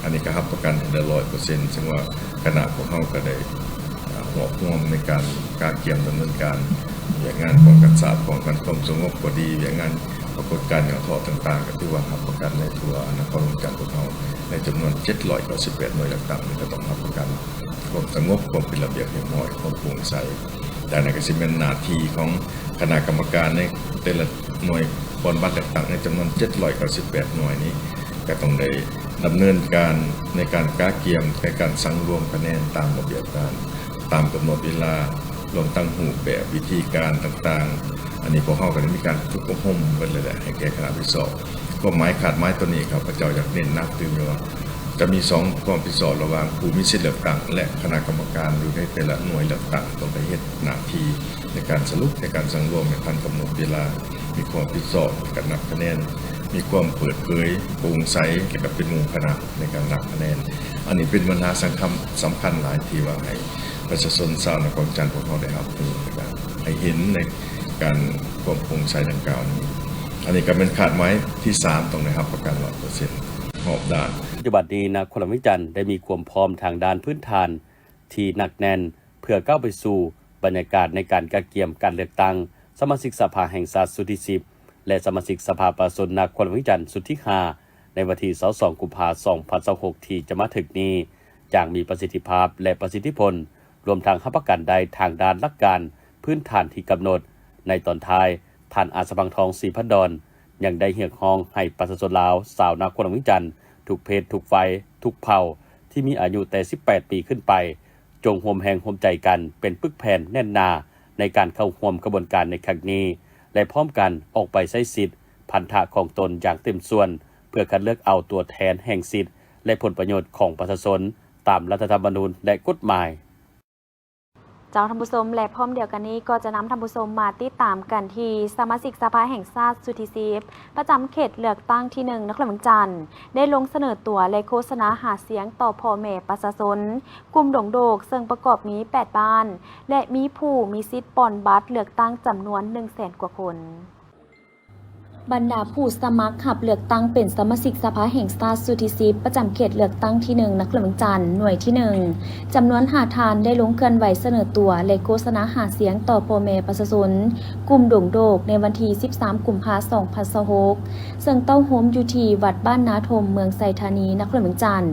ອັນນີ້ກະຮັບປະກັນໃຫ້ໄດ້ຮ້ອຍເປີເຊັນ, ເຊິ່ງວ່າຄະນະພວກເຮົາກະໄດ້ ອາ ຮວບຮວມໃນການກະກຽມດຳເນີນການວຽກງານປ້ອງກັນຊາດ, ປ້ອງກັນຄວາມສະຫງົບກໍດີ, ວຽກງານປາກົດການຫຍໍ້ທໍ້ຕ່າງໆ ກໍຖືວ່າຮັບປະກັນໃນທົ່ວນະຄອນຫຼວງວຽງຈັນພວກເຮົາ ໃນຈຳນວນເຈັດຮ້ອຍເກົ້າສິບແປດໜ່ວຍເລືອກຕັ້ງນີ້ ກໍຕ້ອງຮັບປະກັນຄວາມສະຫງົບ, ຄວາມເປັນລະບຽບຮຽບຮ້ອຍ, ຄວາມໂປ່ງໃສ. ແຕ່ນັ້ນກໍຊິແມ່ນໜ້າທີ່ຂອງຄະນະກຳມະການໃນແຕ່ລະໜ່ວຍບ່ອນບັດເລືອກຕັ້ງໃນຈຳນວນເຈັດຮ້ອຍເກົ້າສິບແປດໜ່ວຍນີ້ ກໍຕ້ອງໄດ້ ດຳເນີນການໃນການກະກຽມ ໃນການສັງລວມຄະແນນຕາມລະບຽບການ, ຕາມກຳນົດເວລາ, ລວມທັງຮູບແບບ, ວິທີການຕ່າງໆ. ອັນນີ້ພວກເຮົາກໍໄດ້ມີການຝຶກອົບຮົມເບິດແລ້ວແຫຼະ ໃຫ້ແກ່ຄະນະຮັບຜິດຊອບ. ຄວາມໝາຍ, ຄາດໝາຍຕົວນີ້ ຂ້າພະເຈົ້າຢາກເນັ້ນໜັກຕື່ມຢູ່ວ່າ ຈະມີສອງຄວາມຮັບຜິດຊອບລະຫວ່າງຜູ້ມີສິດເລືອກຕັ້ງ ແລະ ຄະນະກຳມະການຢູ່ໃນແຕ່ລະໜ່ວຍເລືອກຕັ້ງ ຕ້ອງໄດ້ເຮັດໜ້າທີ່ໃນການສະຫຼຸບ, ໃນການສັງລວມໃຫ້ທັນກຳນົດເວລາ, ມີຄວາມຮັບຜິດຊອບໃນການນັບຄະແນນ, ມີຄວາມເປີດເຜີຍ, ໂປ່ງໃສ ແລະ ກໍເປັນໝູ່ຄະນະ ໃນການນັບຄະແນນ. ອັນນີ້ເປັນບັນຫາສຳຄັນ, ສຳຄັນຫຼາຍທີ່ວ່າໃຫ້ປະຊາຊົນຊາວນະຄອນຫຼວງວຽງຈັນພວກເຮົາໄດ້ຮັບຮູ້ ແລະ ກໍໃຫ້ເຫັນໃນການຄວາມໂປ່ງໃສດັ່ງກ່າວນີ້. ອັນນີ້ກໍແມ່ນຄາດໝາຍທີສາມ ຕ້ອງໄດ້ຮັບປະກັນຮ້ອຍເປີເຊັນຮອບດ້ານ. ປັດຈຸບັນນີ້ນະຄອນຫຼວງວຽງຈັນໄດ້ມີຄວາມພ້ອມທາງດ້ານພື້ນຖານທີ່ໜັກແໜ້ນ ເພື່ອກ້າວໄປສູ່ບັນຍາກາດໃນການກະກຽມການເລືອກຕັ້ງສະມາຊິກສະພາແຫ່ງຊາດຊຸດທີສິບ ແລະ ສະມາຊິກສະພາປະຊາຊົນນະຄອນຫຼວງວຽງຈັນຊຸດທີຫ້າ ໃນວັນທີຊາວສອງ ກຸມພາ ສອງພັນຊາວຫົກ ທີ່ຈະມາເຖິງນີ້ ຢ່າງມີປະສິດທິພາບ ແລະ ປະສິດທິຜົນ, ລວມທັງຮັບປະກັນໄດ້ທາງດ້ານຫຼັກການພື້ນຖານທີ່ກຳນົດ. ໃນຕອນທ້າຍ, ທ່ານອາດສະພັງທອງ ສີພັນດອນ ຍັງໄດ້ຮຽກຮ້ອງໃຫ້ປະຊາຊົນລາວ ຊາວນະຄອນຫຼວງວຽງຈັນ ທຸກເພດ, ທຸກໄຟ, ທຸກເຜົ່າ ທີ່ມີອາຍຸແຕ່ສິບແປດປີຂຶ້ນໄປ, ຈົ່ງຮ່ວມແຮງຮ່ວມໃຈກັນເປັນປຶກແຜ່ນແໜ້ນໜາໃນການເຂົ້າຮ່ວມຂະບວນການໃນຄັ້ງນີ້ ແລະ ພ້ອມກັນອອກໄປໃຊ້ສິດພັນທະຂອງຕົນຢ່າງເຕັມສ່ວນ ເພື່ອຄັດເລືອກເອົາຕົວແທນແຫ່ງສິດ ແລະ ຜົນປະໂຫຍດຂອງປະຊາຊົນຕາມລັດຖະທຳມະນູນ ແລະ ກົດໝາຍ. ເຈົ້າ ທ່ານຜູ້ຊົມ ແລະ ພ້ອມດຽວກັນນີ້ກໍຈະນຳທ່ານຜູ້ຊົມມາຕິດຕາມກັນທີ່ ສະມາຊິກສະພາແຫ່ງຊາດຊຸດທີສິບ ປະຈຳເຂດເລືອກຕັ້ງທີໜຶ່ງ ນະຄອນຫຼວງວຽງຈັນ ໄດ້ລົງສະເໜີຕົວ ແລະ ໂຄສະນາຫາສຽງຕໍ່ພໍ່ແມ່ປະຊາຊົນ ກຸ່ມດົງໂດກ ເຊິ່ງປະກອບມີແປດບ້ານ ແລະ ມີຜູ້ມີສິດປ່ອນບັດເລືອກຕັ້ງຈຳນວນໜຶ່ງແສນກວ່າຄົນ. ບັນດາຜູ້ສະໝັກຮັບເລືອກຕັ້ງເປັນສະມາຊິກສະພາແຫ່ງຊາດຊຸດທີສິບ ປະຈຳເຂດເລືອກຕັ້ງທີໜຶ່ງ ນະຄອນຫຼວງວຽງຈັນ ໜ່ວຍທີໜຶ່ງ ຈຳນວນຫ້າທ່ານ ໄດ້ລົງເຄື່ອນໄຫວສະເໜີຕົວ ແລະ ໂຄສະນາຫາສຽງຕໍ່ພໍ່ແມ່ປະຊາຊົນ ກຸ່ມດົງໂດກ ໃນວັນທີສິບສາມ ກຸມພາ ສອງພັນຊາວຫົກ ເຊິ່ງເຕົ້າໂຮມຢູ່ທີ່ວັດບ້ານນາຖົມ ເມືອງໄຊທານີ ນະຄອນຫຼວງວຽງຈັນ.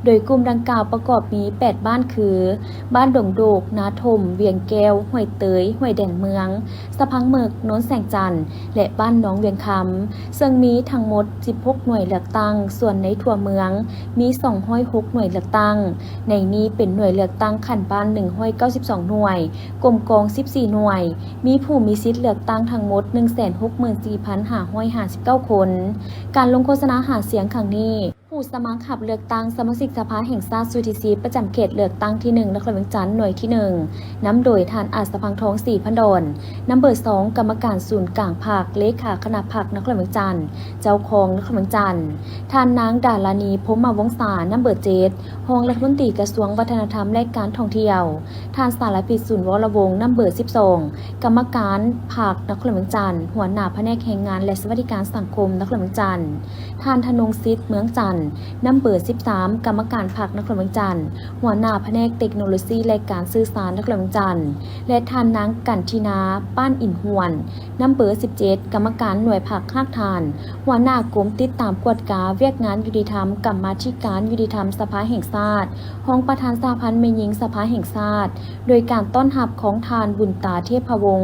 ໂດຍກຸ່ມດັ່ງກ່າວປະກອບມີແປດບ້ານຄື ບ້ານດົງໂດກ, ນາຖົມ, ວຽງແກ້ວ, ຫ້ວຍເຕີຍ, ຫ້ວຍແດງເມືອງ, ສະພັງເໝິກ, ໂນນແສງຈັນ ແລະ ບ້ານໜອງວຽງຄຳ, ເຊິ່ງມີທັງໝົດສິບຫົກໜ່ວຍເລືອກຕັ້ງ, ສ່ວນໃນທົ່ວເມືອງມີສອງຮ້ອຍຫົກໜ່ວຍເລືອກຕັ້ງ, ໃນນີ້ເປັນໜ່ວຍເລືອກຕັ້ງຂັ້ນບ້ານໜຶ່ງຮ້ອຍເກົ້າສິບສອງໜ່ວຍ, ກົມກອງສິບສີ່ໜ່ວຍ, ມີຜູ້ມີສິດເລືອກຕັ້ງທັງໝົດໜຶ່ງແສນຫົກໝື່ນສີ່ພັນຫ້າຮ້ອຍຫ້າສິບເກົ້າຄົນ. ການລົງໂຄສະນາຫາສຽງຄັ້ງນີ້ ຜູ້ສະໝັກຮັບເລືອກຕັ້ງສະມາຊິກສະພາແຫ່ງຊາດຊຸດທີສິບ ປະຈຳເຂດເລືອກຕັ້ງທີໜຶ່ງ ນະຄອນຫຼວງວຽງຈັນ ໜ່ວຍທີໜຶ່ງ ນຳໂດຍທ່ານ ອາດສະພັງທອງ ສີພັນດອນ ນຳເບີສອງ ກຳມະການສູນກາງພັກ ເລຂາຄະນະພັກນະຄອນຫຼວງວຽງຈັນ ເຈົ້າຄອງນະຄອນຫຼວງວຽງຈັນ, ທ່ານນາງ ດາລານີ ພົມມະວົງສາ ນຳເບີເຈັດ ຮອງລັດຖະມົນຕີກະຊວງວັດທະນະທຳ ແລະ ການທ່ອງທ່ຽວ, ທ່ານ ສາລະພິດ ສູນວໍລະວົງ ນຳເບີສິບສອງ ກຳມະການພັກນະຄອນຫຼວງວຽງຈັນ, ຫົວໜ້າພະແນກແຮງງານ ແລະ ສະຫວັດດີການສັງຄົມນະຄອນຫຼວງວຽງຈັນ, ທ່ານ ທະນົງສິດ ເມືອງຈັນ ນຳເບີສິບສາມ ກຳມະການພັກນະຄອນຫຼວງວຽງຈັນ, ຫົວໜ້າພະແນກເຕັກໂນໂລຊີ ແລະ ການສື່ສານນະຄອນຫຼວງວຽງຈັນ ແລະ ທ່ານນາງ ກັນທິນາ ປ້ານອິນຫວນ, ນຳເບີສິບເຈັດ ກຳມະການໜ່ວຍພັກຮາກຖານ, ຫົວໜ້າກົມຕິດຕາມກວດກາວຽກງານຍຸຕິທຳ ກຳມາທິການຍຸຕິທຳສະພາແຫ່ງຊາດ, ຮອງປະທານສະຫະພັນແມ່ຍິງສະພາແຫ່ງຊາດ, ໂດຍການຕ້ອນຮັບຂອງທ່ານ ບຸນຕາ ເທບພະວົງ,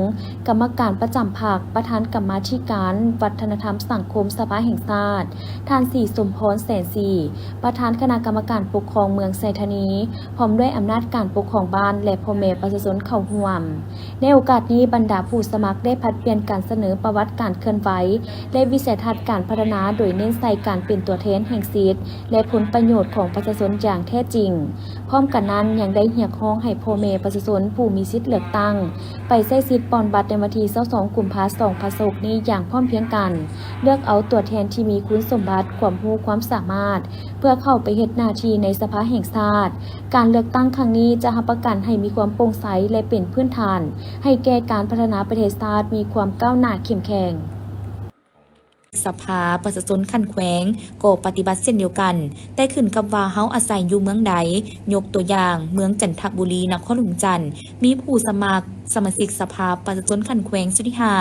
ກຳມະການປະຈຳພັກ, ປະທານກຳມາທິການວັດທະນະທຳສັງຄົມສະພາແຫ່ງຊາດ, ທ່ານ ສີສົມພອນ ແສນສີ, ປະທານຄະນະກຳມະການປົກຄອງເມືອງໄຊທານີ, ພ້ອມດ້ວຍອຳນາດການປົກຄອງບ້ານ ແລະ ພໍ່ແມ່ປະຊາຊົນເຂົ້າຮ່ວມ. ໃນໂອກາດນີ້, ບັນດາຜູ້ສະໝັກໄດ້ຜັດປ່ຽນການສະເໜີປະຫວັດການເຄື່ອນໄຫວ ແລະ ວິໄສທັດການພັດທະນາ ໂດຍເນັ້ນໃສ່ການເປັນຕົວແທນແຫ່ງສິດ ແລະ ຜົນປະໂຫຍດຂອງປະຊາຊົນຢ່າງແທ້ຈິງ. ພ້ອມກັນນັ້ນ, ຍັງໄດ້ຮຽກຮ້ອງໃຫ້ພໍ່ແມ່ປະຊາຊົນຜູ້ມີສິດເລືອກຕັ້ງ ໄປໃຊ້ສິດປ່ອນບັດໃນວັນທີຊາວສອງ ກຸມພາ ສອງພັນຊາວຫົກນີ້ຢ່າງພ້ອມພຽງກັນ, ເລືອກເອົາຕົວແທນທີ່ມີຄຸນສົມບັດ, ຄວາມຮູ້ຄວາມສາມາດ ເພື່ອເຂົ້າໄປເຮັດໜ້າທີ່ໃນສະພາແຫ່ງຊາດ. ການເລືອກຕັ້ງຄັ້ງນີ້ຈະຮັບປະກັນໃຫ້ມີຄວາມໂປ່ງໃສ ແລະ ເປັນພື້ນຖານໃຫ້ແກ່ການພັດທະນາປະເທດຊາດມີຄວາມກ້າວໜ້າເຂັ້ມແຂງ. ສະພາປະຊາຊົນຂັ້ນແຂວງກໍປະຕິບັດເຊັ່ນດຽວກັນ, ແຕ່ຂຶ້ນກັບວ່າເຮົາອາໄສຢູ່ເມືອງໃດ. ຍົກຕົວຢ່າງ, ເມືອງຈັນທະບູລີ, ນະຄອນຫຼວງວຽງຈັນ ມີຜູ້ສະໝັກສະມາຊິກສະພາປະຊາຊົນຂັ້ນແຂວງຊຸດທີຫ້າ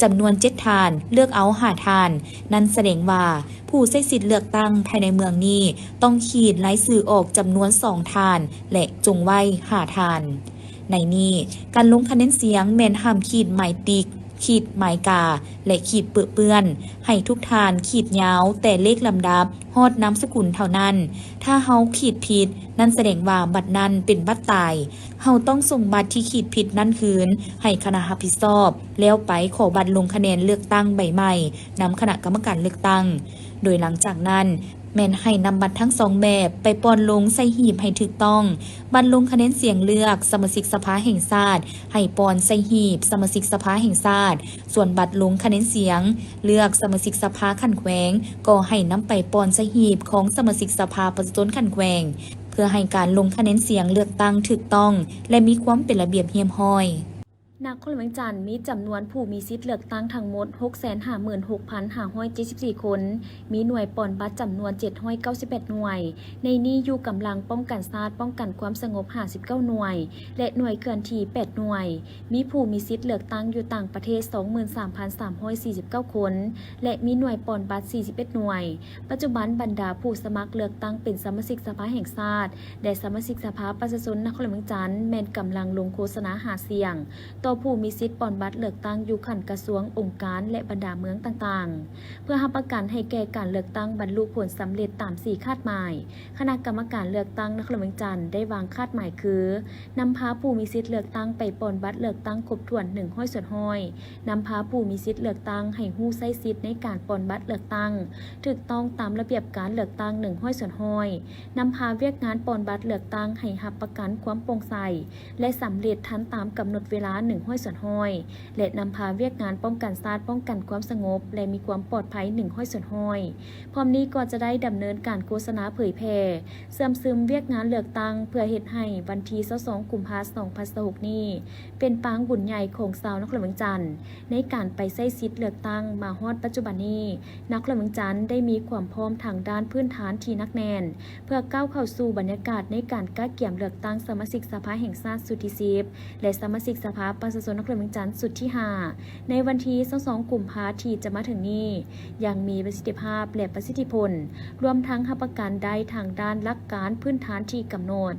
ຈຳນວນເຈັດທ່ານ, ເລືອກເອົາຫ້າທ່ານ. ນັ້ນສະແດງວ່າ ຜູ້ໃຊ້ສິດເລືອກຕັ້ງພາຍໃນເມືອງນີ້ ຕ້ອງຂີດລາຍຊື່ອອກຈຳນວນສອງທ່ານ ແລະ ຈົ່ງໄວ້ຫ້າທ່ານ. ໃນນີ້, ການລົງຄະແນນສຽງແມ່ນຫ້າມຂີດໝາຍຕິກ, ຂີດໝາຍກາ ແລະ ຂີດເປິເປື້ອນ. ໃຫ້ທຸກທ່ານຂີດຍາວແຕ່ເລກລຳດັບຮອດນາມສະກຸນເທົ່ານັ້ນ. ຖ້າເຮົາຂີດຜິດ, ນັ້ນສະແດງວ່າບັດນັ້ນເປັນບັດຕາຍ. ເຮົາຕ້ອງສົ່ງບັດທີ່ຂີດຜິດນັ້ນຄືນໃຫ້ຄະນະຮັບຜິດຊອບ, ແລ້ວໄປຂໍບັດລົງຄະແນນເລືອກຕັ້ງໃບໃໝ່ນຳຄະນະກຳມະການເລືອກຕັ້ງ. ໂດຍຫຼັງຈາກນັ້ນ ແມ່ນໃຫ້ນຳບັດທັງສອງແບບໄປປ່ອນລົງໃສ່ຫີບໃຫ້ຖືກຕ້ອງ. ບັດລົງຄະແນນສຽງເລືອກສະມາຊິກສະພາແຫ່ງຊາດ ໃຫ້ປ່ອນໃສ່ຫີບສະມາຊິກສະພາແຫ່ງຊາດ, ສ່ວນບັດລົງຄະແນນສຽງເລືອກສະມາຊິກສະພາຂັ້ນແຂວງ ກໍໃຫ້ນຳໄປປ່ອນໃສ່ຫີບຂອງສະມາຊິກສະພາປະຊາຊົນຂັ້ນແຂວງ, ເພື່ອໃຫ້ການລົງຄະແນນສຽງເລືອກຕັ້ງຖືກຕ້ອງ ແລະ ມີຄວາມເປັນລະບຽບຮຽບຮ້ອຍ. ນະຄອນຫຼວງວຽງຈັນມີຈຳນວນຜູ້ມີສິດເລືອກຕັ້ງທັງໝົດ ຫົກແສນຫ້າໝື່ນຫົກພັນຫ້າຮ້ອຍເຈັດສິບສີ່ຄົນ, ມີໜ່ວຍປ່ອນບັດຈຳນວນ ເຈັດຮ້ອຍເກົ້າສິບແປດໜ່ວຍ, ໃນນີ້ຢູ່ກຳລັງປ້ອງກັນຊາດ ປ້ອງກັນຄວາມສະຫງົບ ຫ້າສິບເກົ້າໜ່ວຍ ແລະ ໜ່ວຍເຄື່ອນທີ່ ແປດໜ່ວຍ, ມີຜູ້ມີສິດເລືອກຕັ້ງຢູ່ຕ່າງປະເທດ ສອງໝື່ນສາມພັນສາມຮ້ອຍສີ່ສິບເກົ້າຄົນ ແລະ ມີໜ່ວຍປ່ອນບັດ ສີ່ສິບເອັດໜ່ວຍ. ປັດຈຸບັນບັນດາຜູ້ສະໝັກເລືອກຕັ້ງເປັນສະມາຊິກສະພາແຫ່ງຊາດ ແລະ ສະມາຊິກສະພາປະຊາຊົນນະຄອນຫຼວງວຽງຈັນ ແມ່ນກຳລັງລົງໂຄສະນາຫາສຽງຕໍ່ຜູ້ມີສິດປ່ອນບັດເລືອກຕັ້ງຢູ່ຂັ້ນກະຊວງ, ອົງການ ແລະ ບັນດາເມືອງຕ່າງໆ ເພື່ອຮັບປະກັນໃຫ້ແກ່ການເລືອກຕັ້ງບັນລຸຜົນສຳເລັດຕາມສີ່ຄາດໝາຍ. ຄະນະກຳມະການເລືອກຕັ້ງນະຄອນຫຼວງວຽງຈັນໄດ້ວາງຄາດໝາຍຄື ນຳພາຜູ້ມີສິດເລືອກຕັ້ງໄປປ່ອນບັດເລືອກຕັ້ງຄົບຖ້ວນ ໜຶ່ງຮ້ອຍສ່ວນຮ້ອຍ, ນຳພາຜູ້ມີສິດເລືອກຕັ້ງໃຫ້ຮູ້ໃຊ້ສິດໃນການປ່ອນບັດເລືອກຕັ້ງຖືກຕ້ອງຕາມລະບຽບການເລືອກຕັ້ງ ໜຶ່ງຮ້ອຍສ່ວນຮ້ອຍ, ນຳພາວຽກງານປ່ອນບັດເລືອກຕັ້ງໃຫ້ຮັບປະກັນຄວາມໂປ່ງໃສ ແລະ ສຳເລັດທັນຕາມກຳນົດເວລາ ໜຶ່ງຮ້ອຍສ່ວນຮ້ອຍ ແລະ ນຳພາວຽກງານປ້ອງກັນຊາດ ປ້ອງກັນຄວາມສະຫງົບ ແລະ ມີຄວາມປອດໄພ ໜຶ່ງຮ້ອຍສ່ວນຮ້ອຍ. ພ້ອມນີ້ກໍຈະໄດ້ດຳເນີນການໂຄສະນາເຜີຍແຜ່ ເຊື່ອມຊຶມວຽກງານເລືອກຕັ້ງ ເພື່ອເຮັດໃຫ້ວັນທີຊາວສອງ ກຸມພາ ສອງພັນຊາວຫົກນີ້ ເປັນປາງບຸນໃຫຍ່ຂອງຊາວນະຄອນຫຼວງວຽງຈັນ ໃນການໄປໃຊ້ສິດເລືອກຕັ້ງ. ມາຮອດປັດຈຸບັນນີ້, ນະຄອນຫຼວງວຽງຈັນໄດ້ມີຄວາມພ້ອມທາງດ້ານພື້ນຖານທີ່ໜັກແໜ້ນ ເພື່ອກ້າວເຂົ້າສູ່ບັນຍາກາດໃນການກະກຽມເລືອກຕັ້ງສະມາຊິກສະພາແຫ່ງຊາດຊຸດທີສິບ ແລະ ສະມາຊິກສະພາປະຊາຊົນນະຄອນຫຼວງວຽງຈັນຊຸດທີຫ້າ ໃນວັນທີຊາວສອງ ກຸມພາ ທີ່ຈະມາເຖິງນີ້ ຢ່າງມີປະສິດທິພາບ ແລະ ປະສິດທິຜົນ, ລວມທັງຮັບປະກັນໄດ້ທາງດ້ານຫຼັກການພື້ນຖານທີ່ກຳນົດ.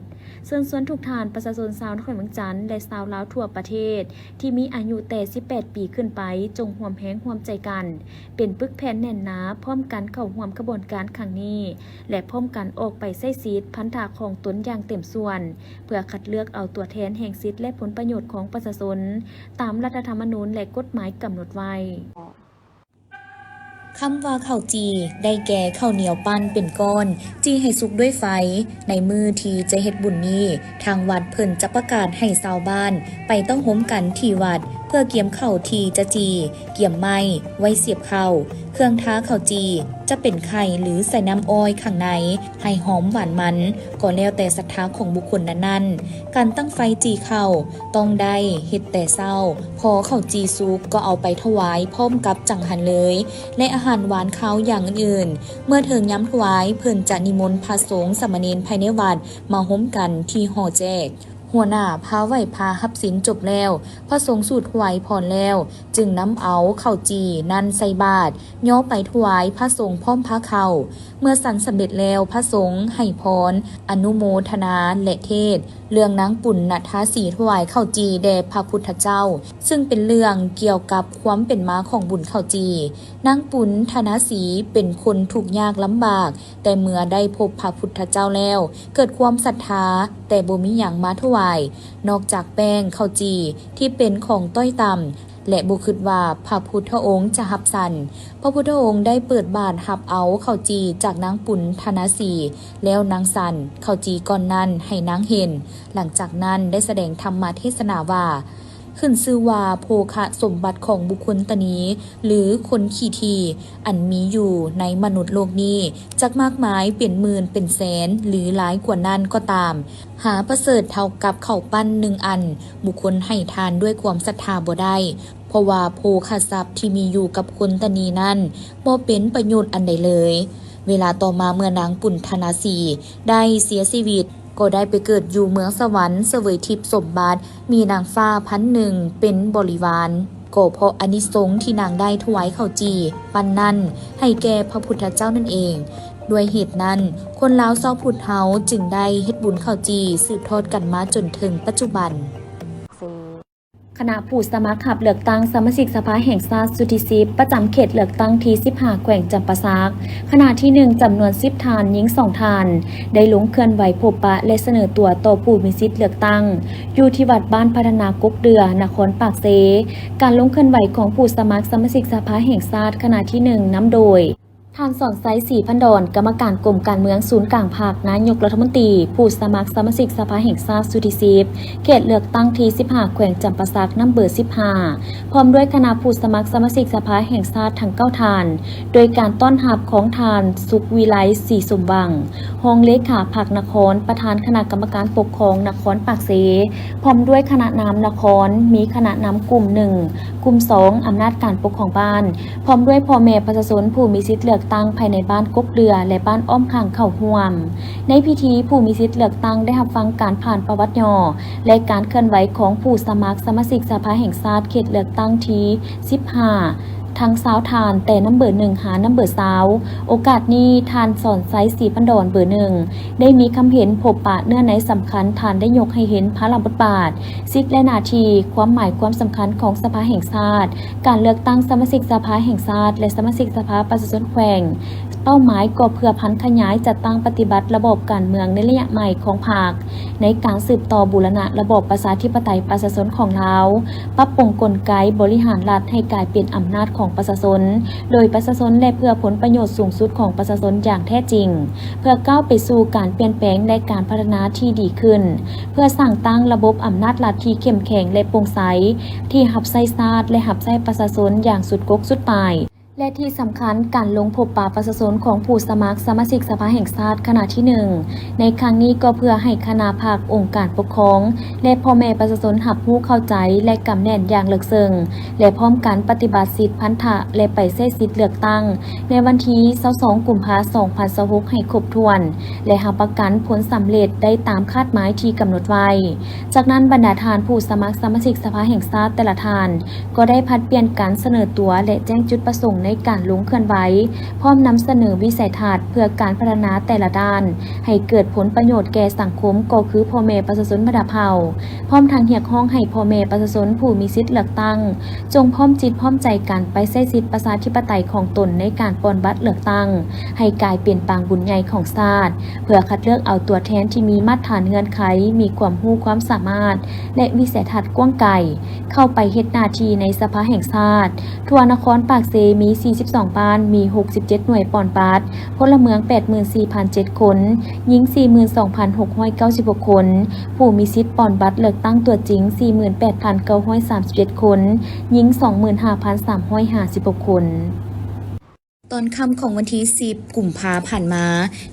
ເຊີນຊວນທຸກທ່ານປະຊາຊົນຊາວນະຄອນຫຼວງວຽງຈັນ ແລະ ຊາວລາວທົ່ວປະເທດ ທີ່ມີອາຍຸແຕ່ສິບແປດປີຂຶ້ນໄປ ຈົ່ງຮ່ວມແຮງຮ່ວມໃຈກັນ ເປັນປຶກແຜ່ນແໜ້ນໜາ, ພ້ອມກັນເຂົ້າຮ່ວມຂະບວນການຄັ້ງນີ້ ແລະ ພ້ອມກັນອອກໄປໃຊ້ສິດພັນທະຂອງຕົນຢ່າງເຕັມສ່ວນ ເພື່ອຄັດເລືອກເອົາຕົວແທນແຫ່ງສິດ ແລະ ຜົນປະໂຫຍດຂອງປະຊາຊົນ ຕາມລັດຖະທຳມະນູນ ແລະ ກົດໝາຍກຳນົດໄວ້. ຄຳວ່າເຂົ້າຈີ່ ໄດ້ແກ່ເຂົ້າໜຽວປັ້ນເປັນກ້ອນ, ຈີ່ໃຫ້ສຸກດ້ວຍໄຟ. ໃນມື້ທີ່ຈະເຮັດບຸນນີ້, ທາງວັດເພິ່ນຈະປະກາດໃຫ້ຊາວບ້ານໄປເຕົ້າໂຮມກັນທີ່ວັດ ເ ພື່ອກຽມເຂົ້າທີ່ຈະຈີ່, ກຽມໄມ້ໄວ້ສຽບເຂົ້າ, ເຄື່ອງທາເຂົ້າຈີ່ ຈະເປັນໄຂ່ ຫຼື ໃສ່ນ້ຳອ້ອຍຂ້າງໃນ ໃຫ້ຫອມຫວານມັນ ກໍແລ້ວແຕ່ສັດທາຂອງບຸກຄົນນັ້ນໆ. ການຕັ້ງໄຟຈີ່ເຂົ້າຕ້ອງໄດ້ເຮັດແຕ່ເຊົ້າ, ພໍເຂົ້າຈີ່ສຸກກໍເອົາໄປຖວາຍພ້ອມກັບຈັງຫັນເລີຍ ແລະ ອາຫານຫວານຄາວຢ່າງອື່ນໆ. ເມື່ອເຖິງຍາມຖວາຍ ເພິ່ນຈະນິມົນພະສົງສາມະເນນພາຍໃນວັດມາໂຮມກັນທີ່ຫໍແຈກ. ຫົວໜ້າພາໄຫວ້ພາຮັບສິນຈົບແລ້ວ, ພະສົງສູດຖວາຍພອນແລ້ວ ຈຶ່ງນຳເອົາເຂົ້າຈີ່ນັ້ນໃສ່ບາດ, ຍໍໄປຖວາຍພະສົງພ້ອມພາເຂົ້າ. ເມື່ອສັນສຳເລັດແລ້ວ, ພະສົງໃຫ້ພອນ, ອະນຸໂມທະນາ ແລະ ເທດເລື່ອງນາງປຸນນະທາສີຖວາຍເຂົ້າຈີ່ແດ່ພະພຸດທະເຈົ້າ, ຊຶ່ງເປັນເລື່ອງກ່ຽວກັບຄວາມເປັນມາຂອງບຸນເຂົ້າຈີ່. ນາງປຸນທະນາສີເປັນຄົນທຸກຍາກລຳບາກ, ແຕ່ເມື່ອໄດ້ພົບພະພຸດທະເຈົ້າແລ້ວ ເກີດຄວາມສັດທາ, ແຕ່ບໍ່ມີຫຍັງມາຖວາຍ ນອກຈາກແປ້ງເຂົ້າຈີ່ທີ່ເປັນຂອງຕ້ອຍຕ່ຳ ແລະ ບໍ່ຄິດວ່າພະພຸດທະອົງຈະຮັບສັນ. ພະພຸດທະອົງໄດ້ເປີດບາດຮັບເອົາເຂົ້າຈີ່ຈາກນາງປຸນທະນາສີ, ແລ້ວນາງສັນເຂົ້າຈີ່ກ້ອນນັ້ນໃຫ້ນາງເຫັນ. ຫຼັງຈາກນັ້ນໄດ້ສະແດງທຳມະເທດສະໜາວ່າ ຂຶ້ນຊື່ວ່າໂພຄະສົມບັດຂອງບຸກຄົນຕະນີ ຫຼື ຄົນຂີ້ຖີ່ ອັນມີຢູ່ໃນມະນຸດໂລກນີ້ ຈັກມາກມາຍເປັນໝື່ນເປັນແສນ ຫຼື ຫຼາຍກວ່ານັ້ນກໍຕາມ, ຫາປະເສີດເທົ່າກັບເຂົ້າປັ້ນໜຶ່ງອັນ ບຸກຄົນໃຫ້ທານດ້ວຍຄວາມສັດທາບໍ່ໄດ້, ເພາະວ່າໂພຄະຊັບທີ່ມີຢູ່ກັບຄົນຕະນີນັ້ນ ບໍ່ເປັນປະໂຫຍດອັນໃດເລີຍ. ເວລາຕໍ່ມາເມື່ອນາງປຸນທະນາສີໄດ້ເສຍຊີວິດ, ກໍໄດ້ໄປເກີດຢູ່ເມືອງສະຫວັນ ສະເຫວີຍທິບສົມບັດ, ມີນາງຟ້າພັນໜຶ່ງເປັນບໍລິວານ, ກໍເພາະອານິສົງທີ່ນາງໄດ້ຖວາຍເຂົ້າຈີ່ປັ້ນນັ້ນໃຫ້ແກ່ພະພຸດທະເຈົ້ານັ້ນເອງ. ດ້ວຍເຫດນັ້ນ, ຄົນລາວຊາວພຸດເຮົາຈຶ່ງໄດ້ເຮັດບຸນເຂົ້າຈີ່ສືບທອດກັນມາຈົນເຖິງປັດຈຸບັນ. ຄະນະຜູ້ສະໝັກຮັບເລືອກຕັ້ງສະມາຊິກສະພາແຫ່ງຊາດຊຸດທີສິບ ປະຈຳເຂດເລືອກຕັ້ງທີສິບຫ້າ ແຂວງຈຳປາສັກ ຄະນະທີໜຶ່ງ ຈຳນວນສິບທ່ານ, ຍິງສອງທ່ານ ໄດ້ລົງເຄື່ອນໄຫວພົບປະ ແລະ ສະເໜີຕົວຕໍ່ຜູ້ມີສິດເລືອກຕັ້ງ ຢູ່ທີ່ວັດບ້ານພັດທະນາກົກເດືອ, ນະຄອນປາກເຊ. ການລົງເຄື່ອນໄຫວຂອງຜູ້ສະໝັກສະມາຊິກສະພາແຫ່ງຊາດ ຄະນະທີໜຶ່ງ ນຳໂດຍ ທ່ານ ສອນໄຊ ສີພັນດອນ ກຳມະການກົມການເມືອງສູນກາງພັກ, ນາຍົກລັດຖະມົນຕີ, ຜູ້ສະໝັກສະມາຊິກສະພາແຫ່ງຊາດຊຸດທີສິບ ເຂດເລືອກຕັ້ງທີສິບຫ້າ ແຂວງຈຳປາສັກ ນຳເບີສິບຫ້າ ພ້ອມດ້ວຍຄະນະຜູ້ສະໝັກສະມາຊິກສະພາແຫ່ງຊາດທັງເກົ້າທ່ານ, ໂດຍການຕ້ອນຮັບຂອງທ່ານ ສຸກວິໄລ ສີສົມຫວັງ ຮອງເລຂາພັກນະຄອນ, ປະທານຄະນະກຳມະການປົກຄອງນະຄອນປາກເຊ, ພ້ອມດ້ວຍຄະນະນຳນະຄອນ, ມີຄະນະນຳກຸ່ມໜຶ່ງ, ກຸ່ມສອງ ອຳນາດການປົກຄອງບ້ານ, ພ້ອມດ້ວຍພໍ່ແມ່ປະຊາຊົນຜູ້ມີສິດເລືອກຕັ້ງພາຍໃນບ້ານກົກເດືອ ແລະ ບ້ານອ້ອມຂ້າງເຂົ້າຮ່ວມ. ໃນພິທີ, ຜູ້ມີສິດເລືອກຕັ້ງໄດ້ຮັບຟັງການຜ່ານປະຫວັດຫຍໍ້ ແລະ ການເຄື່ອນໄຫວຂອງຜູ້ສະໝັກສະມາຊິກສະພາແຫ່ງຊາດເຂດເລືອກຕັ້ງທີສິບຫ້າ ທັງຊາວທ່ານ, ແຕ່ນຳເບີໜຶ່ງຫານຳເບີຊາວ. ໂອກາດນີ້, ທ່ານ ສອນໄຊ ສີພັນດອນ ເບີໜຶ່ງ ໄດ້ມີຄຳເຫັນພົບປະເນື້ອໃນສຳຄັນ, ທ່ານໄດ້ຍົກໃຫ້ເຫັນພາລະບົດບາດ, ສິດ ແລະ ໜ້າທີ່, ຄວາມໝາຍຄວາມສຳຄັນຂອງສະພາແຫ່ງຊາດ, ການເລືອກຕັ້ງສະມາຊິກສະພາແຫ່ງຊາດ ແລະ ສະມາຊິກສະພາປະຊາຊົນແຂວງ. ເປົ້າໝາຍກໍເພື່ອຜັນຂະຫຍາຍຈັດຕັ້ງປະຕິບັດລະບອບການເມືອງໃນໄລຍະໃໝ່ຂອງພັກ, ໃນການສືບຕໍ່ບູລະນະລະບອບປະຊາທິປະໄຕປະຊາຊົນຂອງລາວ, ປັບປຸງກົນໄກບໍລິຫານລັດໃຫ້ກາຍເປັນອຳນາດຂອງປະຊາຊົນ, ໂດຍປະຊາຊົນ ແລະ ເພື່ອຜົນປະໂຫຍດສູງສຸດຂອງປະຊາຊົນຢ່າງແທ້ຈິງ, ເພື່ອກ້າວໄປສູ່ການປ່ຽນແປງ ແລະ ການພັດທະນາທີ່ດີຂຶ້ນ, ເພື່ອສ້າງຕັ້ງລະບົບອຳນາດລັດທີ່ເຂັ້ມແຂງ ແລະ ໂປ່ງໃສ, ທີ່ຮັບໃຊ້ຊາດ ແລະ ຮັບໃຊ້ປະຊາຊົນຢ່າງສຸດກົກສຸດປາຍ. ແລະ ທີ່ສຳຄັນ, ການລົງພົບປະປະຊາຊົນຂອງຜູ້ສະໝັກສະມາຊິກສະພາແຫ່ງຊາດຄະນະທີໜຶ່ງ ໃນຄັ້ງນີ້ກໍເພື່ອໃຫ້ຄະນະພັກ, ອົງການປົກຄອງ ແລະ ພໍ່ແມ່ປະຊາຊົນຮັບຮູ້ເຂົ້າໃຈ ແລະ ກຳແໜ້ນຢ່າງເລິກເຊິ່ງ ແລະ ພ້ອມກັນປະຕິບັດສິດພັນທະ ແລະ ໄປໃຊ້ສິດເລືອກຕັ້ງໃນວັນທີຊາວສອງ ກຸມພາ ສອງພັນຊາວຫົກ ໃຫ້ຄົບຖ້ວນ ແລະ ຮັບປະກັນຜົນສຳເລັດໄດ້ຕາມຄາດໝາຍທີ່ກຳນົດໄວ້. ຈາກນັ້ນ, ບັນດາທ່ານຜູ້ສະໝັກສະມາຊິກສະພາແຫ່ງຊາດແຕ່ລະທ່ານ ກໍໄດ້ຜັດປ່ຽນກັນສະເໜີຕົວ ແລະ ແຈ້ງຈຸດປະສົງໃນການລົງເຄື່ອນໄຫວ, ພ້ອມນຳສະເໜີວິໄສທັດເພື່ອການພັດທະນາແຕ່ລະດ້ານ ໃຫ້ເກີດຜົນປະໂຫຍດແກ່ສັງຄົມ ກໍຄືພໍ່ແມ່ປະຊາຊົນບັນດາເຜົ່າ, ພ້ອມທັງຮຽກຮ້ອງໃຫ້ພໍ່ແມ່ປະຊາຊົນຜູ້ມີສິດເລືອກຕັ້ງ ຈົ່ງພ້ອມຈິດພ້ອມໃຈກັນໄປໃຊ້ສິດປະຊາທິປະໄຕຂອງຕົນໃນການປ່ອນບັດເລືອກຕັ້ງ ໃຫ້ກາຍເປັນປາງບຸນໃຫຍ່ຂອງຊາດ, ເພື່ອຄັດເລືອກເອົາຕົວແທນທີ່ມີມາດຖານເງື່ອນໄຂ, ມີຄວາມຮູ້ຄວາມສາມາດ ແລະ ວິໄສທັດກວ້າງໄກ ເຂົ້າໄປເຮັດໜ້າທີ່ໃນສະພາແຫ່ງຊາດ. ທົ່ວນະຄອນປາກເຊມີ ສີ່ສິບສອງບ້ານ ມີຫົກສິບເຈັດໜ່ວຍປ່ອນບັດ, ພົນລະເມືອງ ແປດໝື່ນສີ່ພັນເຈັດຄົນ, ຍິງ ສີ່ໝື່ນສອງພັນຫົກຮ້ອຍເກົ້າສິບຫົກຄົນ, ຜູ້ມີສິດປ່ອນບັດເລືອກຕັ້ງຕົວຈິງ ສີ່ໝື່ນແປດພັນເກົ້າຮ້ອຍສາມສິບເຈັດຄົນ, ຍິງ ສອງໝື່ນຫ້າພັນສາມຮ້ອຍຫ້າສິບຫົກຄົນ. ຕອນຄ່ຳຂອງວັນທີສິບ ກຸມພາຜ່ານມາ,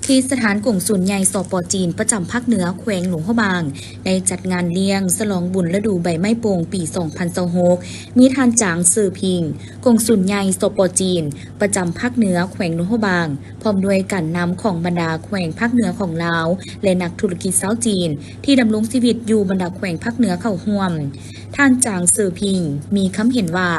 ທີ່ສະຖານກົງສຸນໃຫຍ່ ສປ ຈີນ ປະຈຳພາກເໜືອ ແຂວງຫຼວງພະບາງ ໄດ້ຈັດງານລ້ຽງສະຫຼອງບຸນລະດູໃບໄມ້ໂປ່ງປີສອງພັນຊາວຫົກ ມີທ່ານ ຈາງ ເຊີພິງ ກົງສຸນໃຫຍ່ ສປ ຈີນ ປະຈຳພາກເໜືອ ແຂວງຫຼວງພະບາງ ພ້ອມດ້ວຍການນຳຂອງບັນດາແຂວງພາກເໜືອຂອງລາວ ແລະ ນັກທຸລະກິດຊາວຈີນ ທີ່ດຳລົງຊີວິດຢູ່ບັນດາແຂວງພາກເໜືອເຂົ້າຮ່ວມ. ທ່ານ ຈາງ ເຊີພິງ ມີຄຳເຫັນວ່າ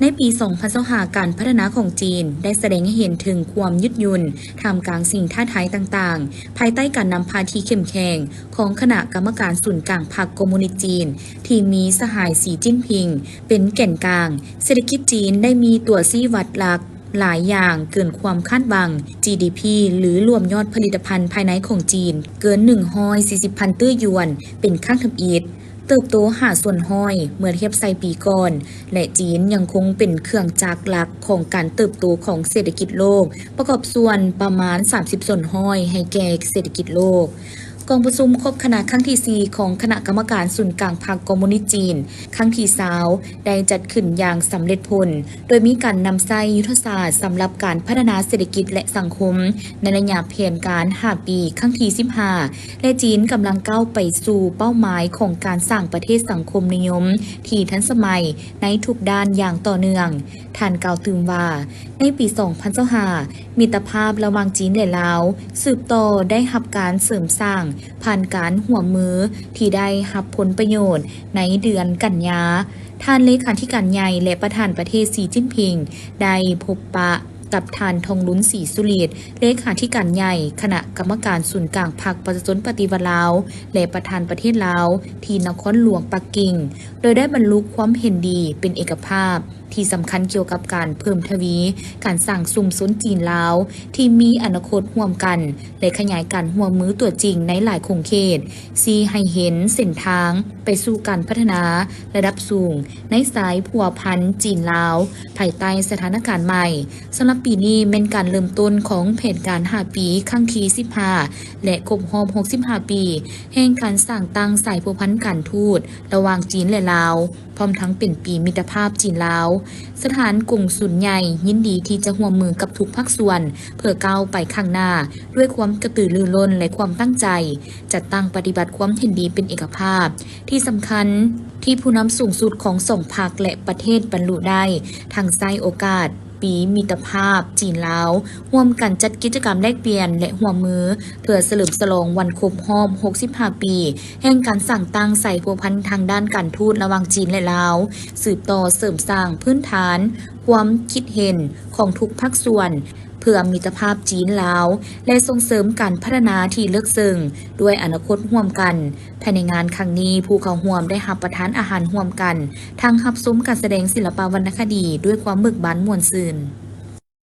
ໃນປີສອງພັນຊາວຫ້າ ການພັດທະນາຂອງຈີນໄດ້ສະແດງໃຫ້ເຫັນເຖິງຄວາມຍືດຫຍຸ່ນ ທ່າມກາງສິ່ງທ້າທາຍຕ່າງໆ ພາຍໃຕ້ການນຳພາທີ່ເຂັ້ມແຂງຂອງຄະນະກຳມະການສູນກາງພັກຄອມມູນິດຈີນ ທີ່ມີສະຫາຍ ສີ ຈິ້ນຜິງ ເປັນແກນກາງ. ເສດຖະກິດຈີນໄດ້ມີຕົວຊີ້ວັດຫຼັກຫຼາຍຢ່າງເກີນຄວາມຄາດຫວັງ, ຈີດີພີ ຫຼື ລວມຍອດຜະລິດຕະພັນພາຍໃນຂອງຈີນເກີນໜຶ່ງຮ້ອຍສີ່ສິບພັນຕື້ຢວນ ເປັນຄັ້ງທຳອິດ. ເຕີບໂຕຫ້າສ່ວນຮ້ອຍເມື່ອທຽບໃສ່ປີກ່ອນ ແລະ ຈີນຍັງຄົງເປັນເຄື່ອງຈັກຫຼັກຂອງການເຕີບໂຕຂອງເສດຖະກິດໂລກ, ປະກອບສ່ວນປະມານສາມສິບສ່ວນຮ້ອຍໃຫ້ແກ່ເສດຖະກິດໂລກ. ກອງປະຊຸມຄົບຄະນະຄັ້ງທີສີ່ ຂອງຄະນະກຳມະການສູນກາງພັກຄອມມູນິດຈີນ ຄັ້ງທີຊາວ ໄດ້ຈັດຂຶ້ນຢ່າງສຳເລັດຜົນ, ໂດຍມີການນຳໃຊ້ຍຸດທະສາດສຳລັບການພັດທະນາເສດຖະກິດ ແລະ ສັງຄົມ ໃນໄລຍະແຜນການຫ້າປີ ຄັ້ງທີສິບຫ້າ ແລະ ຈີນກຳລັງກ້າວໄປສູ່ເປົ້າໝາຍຂອງການສ້າງປະເທດສັງຄົມນິຍົມທີ່ທັນສະໄໝໃນທຸກດ້ານຢ່າງຕໍ່ເນື່ອງ. ທ່ານກ່າວຕື່ມວ່າ ໃນປີສອງພັນຊາວຫ້າ ມິດຕະພາບລະຫວ່າງຈີນ ແລະ ລາວ ສືບຕໍ່ໄດ້ຮັບການເສີມສ້າງ ຜ່ານການຮ່ວມມືທີ່ໄດ້ຮັບຜົນປະໂຫຍດໃນເດືອນກັນຍາ. ທ່ານເລຂາທິການໃຫຍ່ ແລະ ປະທານປະເທດ ສີ ຈິ້ນຜິງ ໄດ້ພົບປະກັບທ່ານ ທອງລຸນ ສີສຸລິດ ເລຂາທິການໃຫຍ່ຄະນະກຳມະການສູນກາງພັກປະຊາຊົນປະຕິວັດລາວ ແລະ ປະທານປະເທດລາວ ທີ່ນະຄອນຫຼວງປັກກິ່ງ ໂດຍໄດ້ບັນລຸຄວາມເຫັນດີເປັນເອກະພາບ ທີ່ສຳຄັນກ່ຽວກັບການເພີ່ມທະວີການສ້າງຊຸມຊົນຈີນ-ລາວທີ່ມີອະນາຄົດຮ່ວມກັນ ແລະ ຂະຫຍາຍການຮ່ວມມືຕົວຈິງໃນຫຼາຍຂົງເຂດ, ຊີ້ໃຫ້ເຫັນເສັ້ນທາງໄປສູ່ການພັດທະນາລະດັບສູງໃນສາຍພົວພັນຈີນ-ລາວ ພາຍໃຕ້ສະຖານະການໃໝ່. ສຳລັບປີນີ້ແມ່ນການເລີ່ມຕົ້ນຂອງແຜນການຫ້າປີ ຄັ້ງທີສິບຫ້າ ແລະ ຄົບຮອບຫົກສິບຫ້າປີ ແຫ່ງການສ້າງຕັ້ງສາຍພົວພັນການທູດລະຫວ່າງຈີນ ແລະ ລາວ. ພ້ອມທັງເປັນປີມິດຕະພາບຈີນ-ລາວ, ສະຖານກົງສຸນໃຫຍ່ຍິນດີທີ່ຈະຮ່ວມມືກັບທຸກພາກສ່ວນ ເພື່ອກ້າວໄປຂ້າງໜ້າດ້ວຍຄວາມກະຕືລືລົ້ນ ແລະ ຄວາມຕັ້ງໃຈ ຈັດຕັ້ງປະຕິບັດຄວາມເຫັນດີເປັນເອກະພາບທີ່ສຳຄັນ ທີ່ຜູ້ນຳສູງສຸດຂອງສອງພັກ ແລະ ປະເທດບັນລຸໄດ້, ທັງໃຊ້ໂອກາດປີມິດຕະພາບຈີນ-ລາວ ຮ່ວມກັນຈັດກິດຈະກຳແລກປ່ຽນ ແລະ ຮ່ວມມື ເພື່ອສະເຫຼີມສະຫຼອງວັນຄົບຮອບຫົກສິບຫ້າປີ ແຫ່ງການສ້າງຕັ້ງສາຍພົວພັນທາງດ້ານການທູດລະຫວ່າງຈີນ ແລະ ລາວ, ສືບຕໍ່ເສີມສ້າງພື້ນຖານຄວາມຄິດເຫັນຂອງທຸກພາກສ່ວນ ເພື່ອມິດຕະພາບຈີນ-ລາວ ແລະ ສົ່ງເສີມການພັດທະນາທີ່ເລິກເຊິ່ງດ້ວຍອະນາຄົດຮ່ວມກັນ. ພາຍໃນງານຄັ້ງນີ້, ຜູ້ເຂົ້າຮ່ວມໄດ້ຮັບປະທານອາຫານຮ່ວມກັນ, ທັງຮັບຊົມການສະແດງສິລະປະວັນນະຄະດີດ້ວຍຄວາມເບີກບານມ່ວນຊື່ນ.